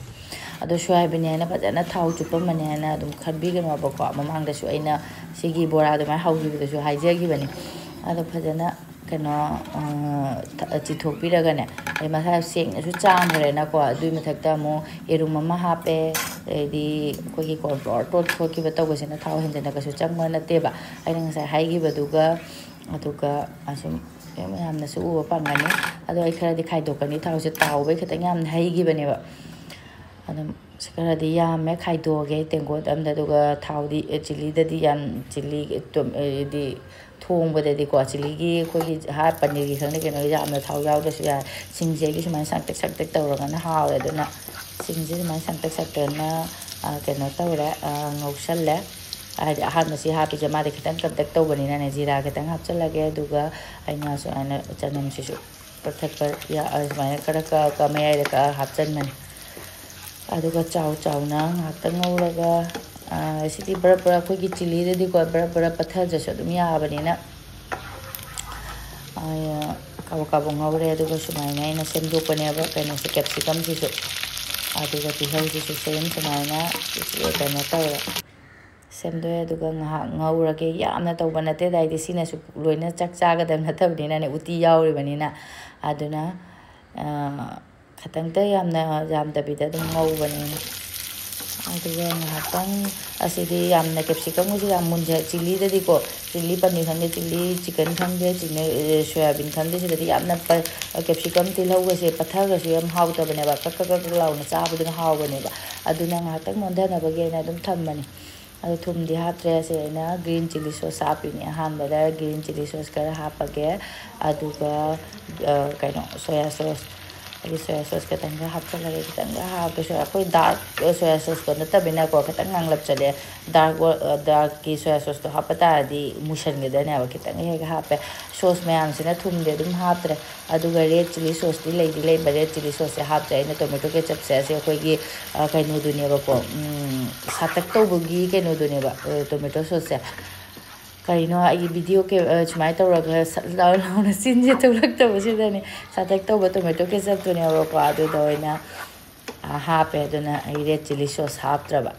ꯑꯗꯣ ꯁꯣꯌꯥꯕꯤꯟꯅꯦꯅ ꯐꯖꯅ ꯊꯥꯎ ꯆꯨꯞꯄꯝꯃꯅꯦꯅ ꯑꯗꯨꯝ ꯈꯟꯕꯤꯒꯅꯣꯕꯀꯣ꯫ ꯃꯃꯥꯡꯗꯁꯨ ꯑꯩꯅ ꯁꯤꯒꯤ ꯕꯣꯔꯥ ꯑꯗꯨꯃꯥꯏꯅ ꯍꯧꯈꯤꯕꯗꯁꯨ ꯍꯥꯏꯖꯈꯤꯕꯅꯤ꯫ ꯑꯗꯣ ꯐꯖꯅ ꯀꯩꯅꯣ, ꯑ, ꯊ-, ꯆꯤꯊꯣꯛꯄꯤꯔꯒꯅꯦ, ꯑꯩ ꯃꯁꯥ ꯁꯦꯡꯅꯁꯨ ꯆꯥꯝꯈ꯭ꯔꯦꯅꯀꯣ꯫ ꯑꯗꯨꯏ ꯃꯊꯛꯇ ꯑꯃꯨꯛ ꯌꯦꯔꯨꯝ ꯑꯃ ꯍꯥꯞꯄꯦ, ꯑꯗꯩꯗꯤ ꯑꯩꯈꯣꯏꯒꯤ corn flour ꯇꯣꯠ ꯈꯣꯠꯈꯤꯕ ꯇꯧꯕꯁꯤꯅ ꯊꯥꯎ ꯍꯦꯟꯖꯟꯅ ꯀꯩꯁꯨ ꯆꯪꯕ ꯅꯠꯇꯦꯕ꯫ ꯑꯩꯅ ꯉꯁꯥꯏ ꯍꯥꯏꯈꯤꯕꯗꯨꯒ, ꯑꯗꯨꯒ ꯑꯁꯨꯝ ꯃꯌꯥꯝꯅꯁꯨ ꯎꯕ ꯐꯪꯒꯅꯤ꯫ ꯑꯗꯣ ꯑꯩ ꯈꯔꯗꯤ ꯈꯥꯏꯗꯣꯛꯀꯅꯤ, ꯊꯥꯎꯁꯦ ꯇꯥꯎꯕꯩ ꯈꯤꯇꯪ ꯌꯥꯝꯅ ꯍꯩꯈꯤꯕꯅꯦꯕ꯫ ꯑꯗꯨꯝ ꯈꯔꯗꯤ ꯌꯥꯝꯃꯦ, ꯈꯥꯏꯗꯣꯛꯑꯒꯦ ꯇꯦꯡꯀꯣꯠ ꯑꯝꯗ꯫ ꯑꯗꯨꯒ ꯊꯥꯎꯗꯤ, ꯑꯦ, ꯆꯤꯂꯤꯗꯗꯤ ꯌꯥꯝ, ꯆꯤꯂꯤ, ꯇꯨꯝ-, ꯍꯥꯏꯗꯤ ꯊꯣꯡꯕꯗꯗꯤꯀꯣ, ꯆꯤꯂꯤꯒꯤ ꯑꯩꯈꯣꯏꯒꯤ ꯍꯥ-, ꯄꯅꯤꯔꯒꯤ ꯈꯪꯗꯦ, ꯀꯩꯅꯣ, ꯌꯥꯝꯅ ꯊꯥꯎ ꯌꯥꯎꯗ꯭ꯔꯁꯨ ꯌꯥꯔꯦ꯫ ꯁꯤꯡꯁꯦ ꯑꯩꯒꯤ ꯁꯨꯃꯥꯏꯅ ꯁꯥꯡꯇꯛ ꯁꯥꯡꯇꯛ ꯇꯧꯔꯒꯅ ꯍꯥꯎꯋꯦ꯫ ꯑꯗꯨꯅ ꯁꯤꯡꯁꯦ ꯁꯨꯃꯥꯏꯅ ꯁꯥꯡꯇꯛ ꯁꯥꯡꯇꯛꯅ, ꯑ, ꯀꯩꯅꯣ ꯇꯧꯔꯦ, ꯑ, ꯉꯧꯁꯜꯂꯦ꯫ ꯍꯥꯏꯗꯤ ꯑꯍꯥꯟꯕꯁꯤ ꯍꯥꯞꯄꯤꯁꯦ ꯃꯥꯗꯤ ꯈꯤꯇꯪ ꯀꯟꯇꯛ ꯇꯧꯕꯅꯤꯅꯅꯦ, ꯖꯤꯔꯥ ꯈꯤꯇꯪ ꯍꯥꯞꯆꯤꯜꯂꯒꯦ꯫ ꯑꯗꯨꯒ ꯑꯩꯅ ꯁꯨꯃꯥꯏꯅ ꯆꯅꯝꯁꯤꯁꯨ ꯀꯛꯊꯠꯄ ꯌꯥ-, ꯁꯨꯃꯥꯏꯅ ꯈꯔ ꯀꯛꯑ ꯀꯛꯑ ꯃꯌꯥꯏꯗ ꯀꯛꯑ ꯍꯥꯞꯆꯤꯟꯕꯅꯤ꯫ ꯑꯗꯨꯒ ꯆꯥꯎ ꯆꯥꯎꯅ ꯉꯥꯏꯍꯥꯛꯇꯪ ꯉꯧꯔꯒ, ꯑ, ꯁꯤꯗꯤ ꯕꯔꯞ ꯕꯔꯞ, ꯑꯩꯈꯣꯏꯒꯤ ꯆꯤꯂꯤꯗꯗꯤꯀꯣ ꯕꯔꯞ ꯕꯔꯞ ꯄꯠꯊꯗ꯭ꯔꯁꯨ ꯑꯗꯨꯝ ꯌꯥꯕꯅꯤꯅ, ꯑ, ꯀꯥꯕꯛ ꯀꯥꯕꯛ ꯉꯧꯔꯦ꯫ ꯑꯗꯨꯒ ꯁꯨꯃꯥꯏꯅ ꯑꯩꯅ ꯁꯦꯝꯗꯣꯛꯄꯅꯦꯕ ꯀꯩꯅꯣꯁꯦ, ꯀꯦꯞꯁꯤꯀꯝꯁꯤꯁꯨ꯫ ꯑꯗꯨꯒ ꯇꯤꯜꯍꯧꯁꯤꯁꯨ ꯁꯦꯝ ꯁꯨꯃꯥꯏꯅ ꯀꯩꯅꯣ ꯇꯧꯔꯦ, ꯁꯦꯝꯗꯣꯛꯑꯦ꯫ ꯑꯗꯨꯒ ꯉꯥꯏꯍꯥꯛ ꯉꯧꯔꯒꯦ꯫ ꯌꯥꯝꯅ ꯇꯧꯕ ꯅꯠꯇꯦꯗ, ꯍꯥꯏꯗꯤ ꯁꯤꯅꯁꯨ ꯂꯣꯏꯅ ꯆꯥꯛ ꯆꯥꯒꯗꯕ ꯅꯠꯇꯕꯅꯤꯅꯅꯦ, ꯎꯇꯤ ꯌꯥꯎꯔꯤꯕꯅꯤꯅ꯫ ꯑꯗꯨꯅ, ꯑ, ꯈꯇꯪꯇ, ꯌꯥꯝꯅ ꯌꯥꯝꯗꯕꯤꯗ ꯑꯗꯨꯝ ꯉꯧꯕꯅꯦ꯫ ꯑꯗꯨꯒ ꯉꯥꯏꯍꯥꯛꯇꯪ, ꯑꯁꯤꯗꯤ ꯌꯥꯝꯅ ꯀꯦꯞꯁꯤꯀꯝꯒꯁꯦ ꯌꯥꯝ ꯃꯨꯟꯖ-, ꯆꯤꯂꯤꯗꯗꯤꯀꯣ, ꯆꯤꯂꯤ ꯄꯅꯤꯔ ꯈꯪꯗꯦ, ꯆꯤꯂꯤ ꯆꯤꯛꯀꯟ ꯈꯪꯗꯦ, ꯆꯤꯂꯤ, ꯑ, ꯁꯣꯌꯥꯕꯤꯟ ꯈꯪꯗꯦ, ꯁꯤꯗꯗꯤ ꯌꯥꯝꯅ ꯄ-, ꯀꯦꯞꯁꯤꯀꯝ ꯇꯤꯜꯍꯧꯒꯁꯦ ꯄꯠꯊꯈ꯭ꯔꯁꯨ ꯌꯥꯝ ꯍꯥꯎꯇꯕꯅꯦꯕ, ꯀꯛ ꯀꯛ ꯀꯛ ꯀꯛ ꯂꯥꯎꯅ ꯆꯥꯕꯗꯨꯅ ꯍꯥꯎꯕꯅꯦꯕ꯫ ꯑꯗꯨꯅ ꯉꯥꯏꯍꯥꯛꯇꯪ ꯅꯣꯟꯊꯅꯕꯒꯤ ꯑꯩꯅ ꯑꯗꯨꯝ ꯊꯝꯕꯅꯦ꯫ ꯑꯗꯣ ꯊꯨꯝꯗꯤ ꯍꯥꯞꯇ꯭ꯔꯦ꯫ ꯑꯁꯤ ꯑꯩꯅ ꯒ꯭ꯔꯤꯟ ꯆꯤꯂꯤ ꯁꯣꯁ ꯍꯥꯞꯄꯤꯅꯦ꯫ ꯑꯍꯥꯟꯕꯗ ꯒ꯭ꯔꯤꯟ ꯆꯤꯂꯤ ꯁꯣꯁ ꯈꯔ ꯍꯥꯞꯄꯒꯦ, ꯑꯗꯨꯒ, ꯑ, ꯀꯩꯅꯣ, ꯁꯣꯌꯥ ꯁꯣꯁ, ꯑꯩꯒꯤ ꯁꯣꯌꯥ ꯁꯣꯁ ꯈꯤꯇꯪꯒ ꯍꯥꯞꯆꯤꯜꯂꯒꯦ꯫ ꯈꯤꯇꯪꯒ ꯍꯥꯞꯄꯁꯨ, ꯑꯩꯈꯣꯏ ꯗꯥꯔꯛ ꯁꯣꯌꯥ ꯁꯣꯁꯇꯣ ꯅꯠꯇꯕꯅꯤꯅꯀꯣ, ꯈꯤꯇꯪ ꯉꯥꯡꯂꯞ ꯆꯠꯂꯦ꯫ ꯗꯥꯔꯛ ꯑꯣ-, ꯑ, ꯗꯥꯔꯛꯀꯤ ꯁꯣꯌꯥ ꯁꯣꯁꯇꯣ ꯍꯥꯞꯄ ꯇꯥꯔꯗꯤ ꯃꯨꯁꯟꯒꯗꯣꯏꯅꯦꯕ꯫ ꯈꯤꯇꯪ ꯍꯦꯛ ꯍꯥꯞꯄꯦ꯫ ꯁꯣꯁ ꯃꯌꯥꯝꯁꯤꯅ ꯊꯨꯝꯗꯤ ꯑꯗꯨꯝ ꯍꯥꯞꯇ꯭ꯔꯦ꯫ ꯑꯗꯨꯒ ꯔꯦꯗ ꯆꯤꯂꯤ ꯁꯣꯁꯇꯤ ꯂꯩꯗꯤ ꯂꯩꯕ, ꯔꯦꯗ ꯆꯤꯂꯤ ꯁꯣꯁꯁꯦ ꯍꯥꯞꯇ꯭ꯔꯦ꯫ ꯑꯩꯅ ꯇꯣꯃꯦꯇꯣ ꯀꯦꯆꯞꯁꯦ, ꯑꯁꯤ ꯑꯩꯈꯣꯏꯒꯤ, ꯑ, ꯀꯩꯅꯣꯗꯨꯅꯦꯕꯀꯣ, ꯎꯝ, ꯁꯥꯇꯛ ꯇꯧꯕꯒꯤ ꯀꯩꯅꯣꯗꯨꯅꯦꯕ, ꯑ, ꯇꯣꯃꯦꯇꯣ ꯁꯣꯁꯁꯦ꯫ ꯀꯔꯤꯅꯣ ꯑꯩꯒꯤ ꯚꯤꯗꯤꯑꯣ ꯀꯦ-, ꯑ, ꯁꯨꯃꯥꯏꯅ ꯇꯧꯔꯒ ꯁꯠ ꯂꯥꯎ ꯂꯥꯎꯅ ꯆꯤꯟꯁꯦ ꯊꯣꯛꯂꯛꯇꯕꯁꯤꯗꯅꯦ꯫ ꯁꯥꯇꯛ ꯇꯧꯕ ꯇꯣꯃꯦꯇꯣ ꯀꯦꯆꯞꯇꯨꯅꯦꯕꯀꯣ, ꯑꯗꯨꯗ ꯑꯣꯏꯅ, ꯑ, ꯍꯥꯞꯄꯦ꯫ ꯑꯗꯨꯅ ꯑꯩ ꯔꯦꯗ ꯆꯤꯂꯤ ꯁꯣꯁ ꯍꯥꯞꯇ꯭ꯔꯕ꯫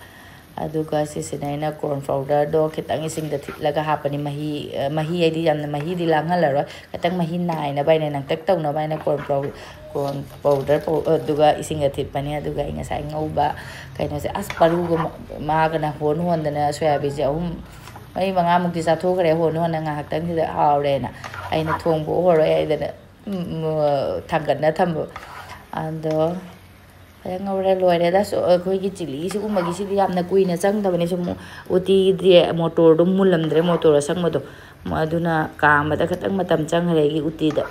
ꯑꯗꯨꯒ ꯁꯤꯁꯤꯅ ꯑꯩꯅ ꯀꯣꯔꯟ ꯄꯥꯎꯗꯔꯗꯣ ꯈꯤꯇꯪ ꯏꯁꯤꯡꯗ ꯊꯤꯠꯂꯒ ꯍꯥꯞꯄꯅꯤ꯫ ꯃꯍꯤ, ꯑ, ꯃꯍꯤ ꯍꯥꯏꯗꯤ ꯌꯥꯝꯅ ꯃꯍꯤꯗꯤ ꯂꯥꯡꯍꯜꯂꯔꯣꯏ꯫ ꯈꯤꯇꯪ ꯃꯍꯤ ꯅꯥꯏꯅꯕ ꯍꯥꯏꯅ, ꯅꯪꯇꯛ ꯇꯧꯅꯕ ꯍꯥꯏꯅ ꯀꯣꯔꯟ ꯄꯥꯎ-, ꯀꯣꯔꯟ ꯄꯥꯎꯗꯔ ꯄꯥꯎ-, ꯑꯗꯨꯒ ꯏꯁꯤꯡꯒ ꯊꯤꯠꯄꯅꯦ꯫ ꯑꯗꯨꯒ ꯑꯩ ꯉꯁꯥꯏ ꯉꯧꯕ ꯀꯩꯅꯣꯁꯦ, ꯑꯁ, ꯄꯔꯨꯒ ꯃ-, ꯃꯥꯒꯅ ꯍꯣꯟ ꯍꯣꯟꯗꯅ ꯁꯣꯌꯥꯕꯤꯟꯁꯦ ꯑꯍꯨꯝ, ꯃꯔꯤ ꯃꯉꯥꯃꯨꯛꯇꯤ ꯆꯥꯊꯣꯛꯈ꯭ꯔꯦ ꯍꯣꯟ ꯍꯣꯟꯅ, ꯉꯥꯏꯍꯥꯛꯇꯪꯁꯤꯗ ꯍꯥꯎꯔꯦꯅ꯫ ꯑꯩꯅ ꯊꯣꯡꯕ ꯎꯔꯣꯏ ꯍꯥꯏꯗꯅ, ꯎꯝ, ꯎꯝ, ꯊꯥꯡꯒꯠꯅ ꯊꯝꯕ꯫ ꯑꯗꯣ ꯐꯖꯅ ꯉꯧꯔꯦ, ꯂꯣꯏꯔꯦꯗ꯫ ꯁꯣ-, ꯑꯩꯈꯣꯏꯒꯤ ꯆꯤꯂꯤ ꯁꯤꯒꯨꯝꯕꯒꯤꯁꯤꯗꯤ ꯌꯥꯝꯅ ꯀꯨꯏꯅ ꯆꯪꯗꯕꯅꯤ꯫ ꯁꯨꯝ ꯎꯇꯤꯗꯤ ꯃꯣꯇꯣꯔꯗꯣ ꯃꯨꯜꯂꯝꯗ꯭ꯔꯦ, ꯃꯣꯇꯣꯔ ꯑꯁꯪꯕꯗꯣ꯫ ꯃ-, ꯑꯗꯨꯅ ꯀꯥꯝꯕꯗ ꯈꯤꯇꯪ ꯃꯇꯝ ꯆꯪꯈ꯭ꯔꯦ ꯑꯩꯒꯤ ꯎꯇꯤꯗ꯫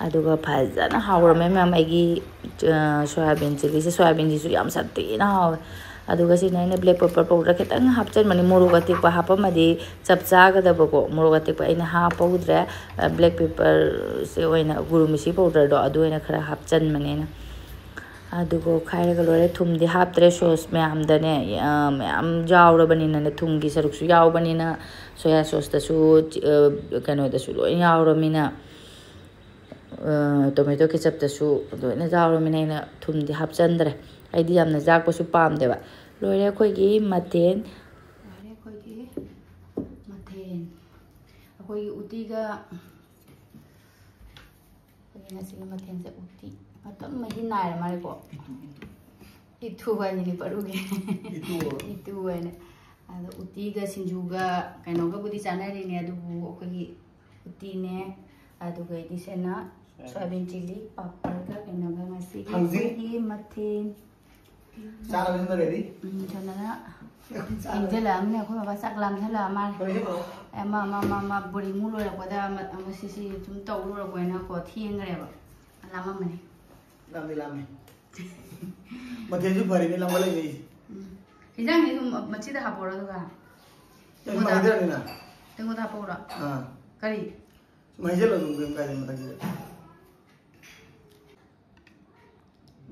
ꯑꯗꯨꯒ ꯐꯖꯅ ꯍꯥꯎꯔꯝꯃꯦ ꯃꯌꯥꯝ꯫ ꯑꯩꯒꯤ, ꯑ, ꯁꯣꯌꯥꯕꯤꯟ ꯆꯤꯂꯤꯁꯦ, ꯁꯣꯌꯥꯕꯤꯟꯁꯤꯁꯨ ꯌꯥꯝ ꯁꯥꯊꯤꯅ ꯍꯥꯎꯋꯦ꯫ ꯑꯗꯨꯒ ꯁꯤꯅ ꯑꯩꯅ black pepper powder ꯈꯤꯇꯪ ꯍꯥꯞꯆꯤꯟꯕꯅꯤ꯫ ꯃꯣꯔꯣꯛ ꯑꯇꯦꯛꯄ ꯍꯥꯞꯄꯝꯃꯗꯤ ꯆꯞ ꯆꯥꯒꯗꯕꯀꯣ꯫ ꯃꯣꯔꯣꯛ ꯑꯇꯦꯛꯄ ꯑꯩꯅ ꯍꯥꯞꯄꯧꯗ꯭ꯔꯦ꯫ ꯑ, black pepperꯁꯦ ꯑꯣꯏꯅ, ꯒꯨꯔꯨꯃꯤꯁꯤ powderꯗꯣ ꯑꯗꯨ ꯑꯣꯏꯅ ꯈꯔ ꯍꯥꯞꯆꯤꯟꯕꯅꯦ ꯑꯩꯅ꯫ ꯑꯗꯨꯒ ꯑꯣꯠꯈꯥꯏꯔꯒ ꯂꯣꯏꯔꯦ꯫ ꯊꯨꯝꯗꯤ ꯍꯥꯞꯇ꯭ꯔꯦ꯫ ꯁꯣꯁ ꯃꯌꯥꯝꯗꯅꯦ, ꯑ, ꯃꯌꯥꯝ ꯌꯥꯎꯔꯕꯅꯤꯅꯅꯦ, ꯊꯨꯝꯒꯤ ꯁꯔꯨꯛꯁꯨ ꯌꯥꯎꯕꯅꯤꯅ, ꯁꯣꯌꯥ ꯁꯣꯁꯇꯁꯨ, ꯑ, ꯀꯩꯅꯣꯗꯁꯨ ꯂꯣꯏ ꯌꯥꯎꯔꯕꯅꯤꯅ, ꯑ, ꯇꯣꯃꯦꯇꯣ ꯀꯦꯆꯞꯇꯁꯨ ꯂꯣꯏꯅ ꯌꯥꯎꯔꯕꯅꯤꯅ ꯑꯩꯅ ꯊꯨꯝꯗꯤ ꯍꯥꯞꯆꯤꯟꯗ꯭ꯔꯦ꯫ ꯑꯩꯗꯤ ꯌꯥꯝꯅ ꯌꯥꯛꯄꯁꯨ ꯄꯥꯝꯗꯦꯕ꯫ ꯂꯣꯏꯔꯦ ꯑꯩꯈꯣꯏꯒꯤ ꯃꯊꯦꯜ꯫ ꯂꯣꯏꯔꯦ ꯑꯩꯈꯣꯏꯒꯤ ꯃꯊꯦꯜ꯫ ꯑꯩꯈꯣꯏꯒꯤ ꯎꯇꯤꯒ ꯑꯩꯈꯣꯏꯒꯤ ꯉꯁꯤꯒꯤ ꯃꯊꯦꯜꯁꯦ ꯎꯇꯤ꯫ ꯉꯥꯛꯇꯪ ꯃꯍꯤ ꯅꯥꯏꯔ ꯃꯥꯜꯂꯦꯀꯣ꯫ ꯏꯇꯨ, ꯏꯇꯨ꯫ ꯏꯇꯨ ꯍꯥꯏꯁꯤꯅꯤ ꯄꯔꯨꯒꯤ꯫ ꯏꯇꯨ꯫ ꯏꯇꯨ ꯍꯥꯏꯅ꯫ ꯑꯗꯣ ꯎꯇꯤꯒ ꯁꯤꯡꯖꯨꯒ ꯀꯩꯅꯣꯒꯕꯨꯗꯤ ꯆꯥꯅꯔꯤꯅꯦ, ꯑꯗꯨꯕꯨ ꯑꯩꯈꯣꯏꯒꯤ ꯎꯇꯤꯅꯦ, ꯑꯗꯨꯒ ꯏꯗꯤꯁꯦꯅ ꯁꯣꯌꯥꯕꯤꯟ ꯆꯤꯂꯤ, ꯄꯥꯄꯔꯒ ꯀꯩꯅꯣꯒ ꯉꯁꯤꯒꯤ ꯊꯥꯡꯖꯤꯡ꯫ ꯑꯩꯈꯣꯏꯒꯤ ꯃꯊꯦꯜ꯫ ꯆꯥꯅꯕ ꯁꯤꯟꯕ ready꯫ ꯎꯝ, ꯐꯖꯅ ꯆꯥꯅꯕ꯫ ꯊꯦꯡꯖꯤꯜꯂꯛꯑꯕꯅꯤꯅ ꯑꯩꯈꯣꯏ ꯕꯕꯥ ꯆꯥꯛ ꯂꯥꯝꯁꯤꯜꯂꯛꯑ ꯃꯥꯜꯂꯦ꯫ ꯍꯣꯏ, ꯍꯣꯏ꯫ ꯑꯦ, ꯑꯃ, ꯑꯃ, ꯑꯃ, ꯑꯃ, ꯕꯣꯔꯤꯃꯨ ꯂꯣꯏꯔꯛꯄꯗ ꯑꯃ, ꯑꯃ ꯁꯤꯁꯤ ꯁꯨꯝ ꯇꯧ ꯂꯣꯏꯔꯛꯄꯅꯀꯣ ꯊꯦꯡꯈ꯭ꯔꯦꯕ꯫ ꯂꯥꯝꯃꯝꯃꯅꯤ꯫ ꯂꯥꯝꯗꯤ ꯂꯥꯝꯃꯦ꯫ ꯃꯊꯦꯜꯁꯨ ꯐꯔꯤꯅꯦ ꯂꯥꯝꯒꯠꯂꯛꯏꯁꯦ꯫ ꯎꯝ꯫ ꯏꯟꯖꯥꯡꯁꯦ ꯁꯨꯝ ꯃꯆꯤꯗ ꯍꯥꯞꯄꯛꯑꯣꯔꯣ ꯑꯗꯨꯒ? ꯅꯪ ꯑꯩꯉꯣꯟꯗ? ꯃꯥꯡꯖꯔꯅꯤꯅ꯫ ꯑꯩꯉꯣꯟꯗ ꯍꯥꯞꯄꯛꯎꯔꯣ? ꯑꯥ꯫ ꯀꯔꯤ? ꯁꯨꯝ ꯍꯩꯖꯜꯂꯣ ꯑꯗꯨꯝ ꯀꯩꯝ ꯀꯥꯏꯗꯦ ꯃꯊꯛꯁꯤꯗ꯫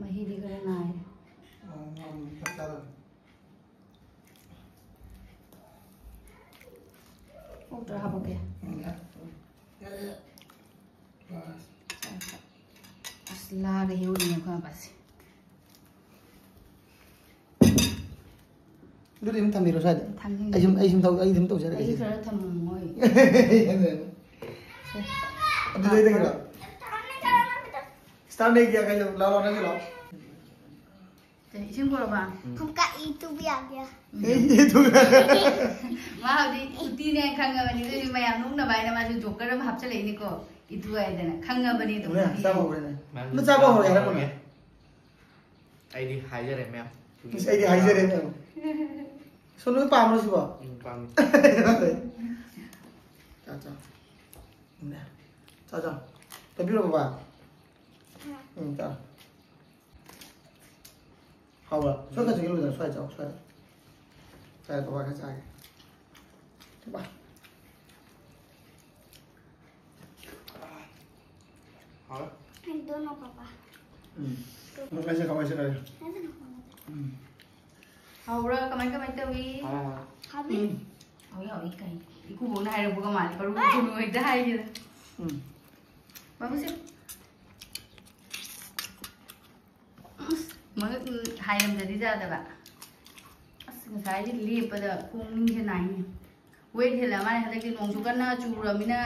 ꯃꯍꯤꯗꯤ ꯈꯔ ꯅꯥꯏ꯫ ꯑꯣ, ꯆꯞ ꯆꯥꯔꯕꯅꯤ꯫ ꯑꯣꯛꯇ꯭ꯔ ꯍꯥꯞꯄꯛꯀꯦ꯫ ꯎꯝ, ꯌꯥꯔꯦ꯫ ꯌꯥꯔꯦ, ꯌꯥꯔꯦ꯫ ꯕꯁ꯫ ꯑꯁ, ꯂꯥꯒ ꯍꯦꯛꯎꯔꯤꯅꯦ ꯑꯩꯈꯣꯏ ꯃꯄꯥꯁꯦ꯫ ꯑꯗꯨꯗꯤ ꯑꯗꯨꯝ ꯊꯝꯕꯤꯔꯣ ꯁ꯭ꯋꯥꯏꯗ꯫ ꯊꯝꯖꯤꯟꯒꯦ꯫ ꯑꯩ ꯁꯨꯝ, ꯑꯩ ꯁꯨꯝ ꯇꯧ-, ꯑꯩ ꯑꯗꯨꯝ ꯇꯧꯖꯔꯒꯦ ꯑꯩꯁꯨ ꯁꯤꯁꯦ꯫ ꯈꯔ ꯊꯝꯃꯝꯃꯣꯏ꯫ ꯑꯗꯨꯗꯩꯗ ꯀꯩꯅꯣ? ꯁ꯭ꯇꯥꯔ ꯅꯦꯛ ꯀꯌꯥ ꯀꯩꯅꯣ? ꯂꯥꯎ, ꯂꯥꯎ, ꯅꯪꯁꯨ ꯂꯥꯎ꯫ ꯏꯁꯤꯡ ꯄꯨꯔꯛꯑꯣ꯫ ꯍꯝꯀ ꯏ ꯇꯨꯕꯤ ꯌꯥꯒꯦ꯫ ꯃꯥ ꯍꯧꯖꯤꯛ ꯎꯇꯤꯅꯦ ꯈꯪꯉꯕꯅꯤ, ꯑꯗꯨꯗꯤ ꯃꯌꯥꯝ ꯅꯣꯛꯅꯕ ꯍꯥꯏꯅ ꯃꯥꯁꯨ ꯖꯣꯀꯔ ꯑꯃ ꯍꯥꯞꯆꯜꯂꯛꯏꯅꯤꯀꯣ꯫ ꯏꯇꯨ ꯍꯥꯏꯗꯅ ꯈꯪꯉꯕꯅꯤ ꯑꯗꯨꯝ꯫ ꯆꯥꯕ ꯍꯧꯔꯦꯅꯦ꯫ ꯑꯃ ꯆꯥꯕ ꯍꯧꯔꯦ ꯍꯥꯏꯔꯛꯄꯅꯦ꯫ ꯑꯩꯗꯤ ꯍꯥꯏꯖꯔꯦ ꯃꯌꯥꯝ꯫ ꯏꯁ, ꯑꯩꯗꯤ ꯍꯥꯏꯖꯔꯦ ꯃꯌꯥꯝ꯫ ꯁꯣꯝ ꯂꯣꯏ ꯄꯥꯝꯕ꯭ꯔꯣ ꯁꯤꯕꯣ? ꯎꯝ, ꯄꯥꯝꯃꯤ꯫ ꯆꯥ ꯆꯥ꯫ ꯏꯅꯦ꯫ ꯆꯥ ꯆꯥ꯫ ꯇꯩꯕꯤꯔꯣ ꯕꯕꯥ꯫ ꯎꯝ ꯆꯥ꯫ ꯍꯥꯎꯕ꯭ꯔꯥ? ꯁ꯭ꯋꯥꯏ ꯈꯔ ꯆꯪꯁꯤꯜꯂꯨꯗꯅ, ꯁ꯭ꯋꯥꯏ ꯆꯥꯎ, ꯁ꯭ꯋꯥꯏꯗ꯫ ꯁ꯭ꯋꯥꯏꯗ ꯕꯕꯥ ꯈꯔ ꯆꯥꯒꯦ꯫ ꯕꯕꯥ꯫ ꯍꯥꯎꯔꯦ꯫ I don't know, Papa. ꯎꯝ꯫ ꯑꯩꯁꯦ ꯀꯃꯥꯏꯅ ꯆꯠꯂꯒꯦ? ꯎꯝ꯫ ꯍꯥꯎꯕ꯭ꯔꯥ? ꯀꯃꯥꯏ ꯀꯃꯥꯏ ꯇꯧꯏ? ꯍꯥꯎꯔꯦ, ꯍꯥꯎꯔꯦ꯫ Happy? ꯎꯝ꯫ ꯍꯥꯎꯏ ꯍꯥꯎꯏ ꯀꯩ? ꯏꯀꯨꯕꯣꯛꯅ ꯍꯥꯏꯔꯛꯄꯒ ꯃꯥꯜꯂꯦ꯫ ꯀꯔꯨ ꯀꯔꯨ ꯍꯦꯛꯇ ꯍꯥꯏꯈꯤꯗ꯫ ꯎꯝ꯫ ꯃꯕꯨꯁꯦ꯫ ꯑꯁ, ꯃꯉꯛ ꯍꯥꯏꯔꯝꯗꯗꯤ ꯌꯥꯗꯕ꯫ ꯑꯁ, ꯉꯁꯥꯏꯗꯤ ꯂꯦꯞꯄꯗ ꯈꯣꯡꯅꯤꯡꯁꯦ ꯅꯥꯏꯅꯦ꯫ ꯋꯦꯠ ꯍꯦꯜꯂ ꯃꯥꯜꯂꯦ ꯍꯟꯗꯛꯇꯤ, ꯅꯣꯡꯁꯨ ꯀꯟꯅ ꯆꯨꯔꯃꯤꯅ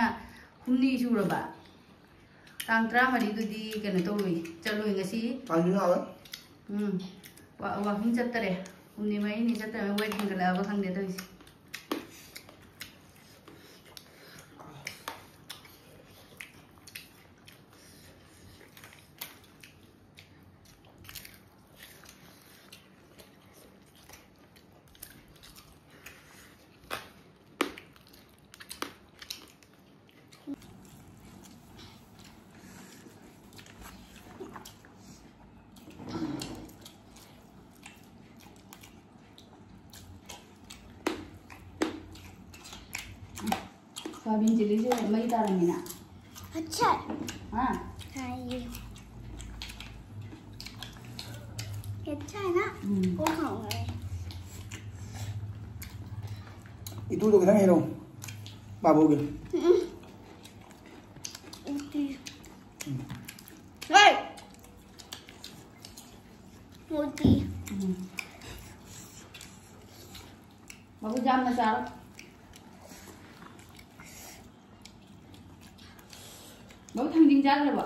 ꯍꯨꯝꯅꯤ ꯁꯨꯔꯕ꯫ ꯇꯥꯡ ꯇꯔꯥꯃꯔꯤꯗꯨꯗꯤ ꯀꯩꯅꯣ ꯇꯧꯔꯨꯏ, ꯆꯠꯂꯨꯏ ꯉꯁꯤ꯫ ꯄꯥꯟꯕꯤ ꯍꯥꯎꯋꯦ꯫ ꯎꯝ꯫ ꯋꯥ-, walking ꯆꯠꯇꯔꯦ꯫ ꯍꯨꯝꯅꯤ ꯃꯔꯤꯅꯤ ꯆꯠꯇꯔꯦ, ꯋꯦꯠ ꯍꯦꯟꯒꯠꯂꯛꯑꯕ ꯈꯪꯗꯦ ꯇꯧꯔꯤꯁꯦ꯫ ꯁꯣꯌꯥꯕꯤꯟ ꯆꯤꯂꯤꯁꯦ ꯃꯩ ꯇꯥꯔꯝꯃꯤꯅ꯫ अच्छा। ꯍꯥ? हाँ, ये। अच्छा है ना? हम्म। वो खाऊंगा मैं। ꯏꯇꯨꯗꯣ ꯈꯤꯇꯪ ꯍꯩꯔꯛꯑꯣ꯫ ꯕꯥꯕꯨꯒꯤ꯫ हम्म। रोटी। ओए। रोटी। ꯎꯝ꯫ ꯃꯕꯨ ꯌꯥꯝꯅ ꯆꯥꯔꯣ꯫ ꯃꯕꯨ ꯊꯥꯡꯖꯤꯡ ꯆꯥꯗ꯭ꯔꯕꯣ?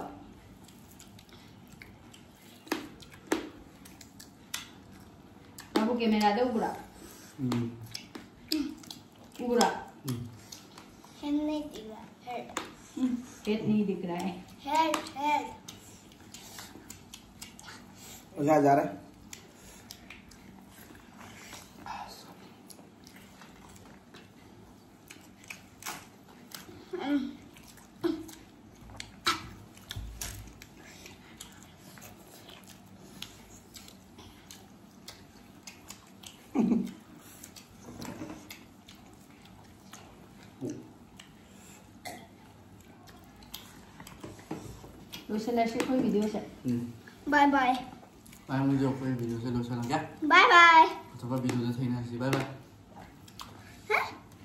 ꯀꯦꯃꯦꯔꯥꯗ ꯎꯕ꯭ꯔꯥ? ꯎꯝ꯫ ꯎꯕ꯭ꯔꯥ? ꯎꯝ꯫ हेड नहीं दिख रहा, हेड। हेड नहीं दिख रहा है। Head, head. ꯑꯣꯖꯥ ꯌꯥꯔꯦ꯫ ꯂꯣꯏꯁꯤꯜꯂꯁꯤ ꯑꯩꯈꯣꯏ ꯚꯤꯗꯤꯑꯣꯁꯦ꯫ ꯎꯝ꯫ Bye bye. ꯃꯌꯥꯝꯒꯤꯁꯨ ꯑꯩꯈꯣꯏ ꯚꯤꯗꯤꯑꯣꯁꯦ ꯂꯣꯏꯁꯤꯜꯂꯒꯦ꯫ Bye bye. ꯑꯇꯣꯞꯄ ꯚꯤꯗꯤꯑꯣꯗ ꯊꯦꯡꯅꯔꯁꯤ꯫ ꯕꯥꯏ ꯕꯥꯏ꯫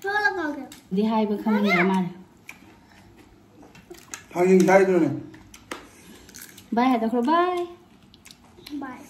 थोड़ा लगा। ꯗꯤ ꯍꯥꯏꯕ ꯈꯪꯉꯝꯗ꯭ꯔ ꯃꯥꯜꯂꯦ꯫ ꯐꯥꯒꯤ ꯍꯥꯏꯗ꯭ꯔꯣꯅꯦ꯫ ꯕꯥꯏ ꯍꯥꯏꯗꯣꯛꯈ꯭ꯔꯣ, ꯕꯥꯏ꯫ बाय।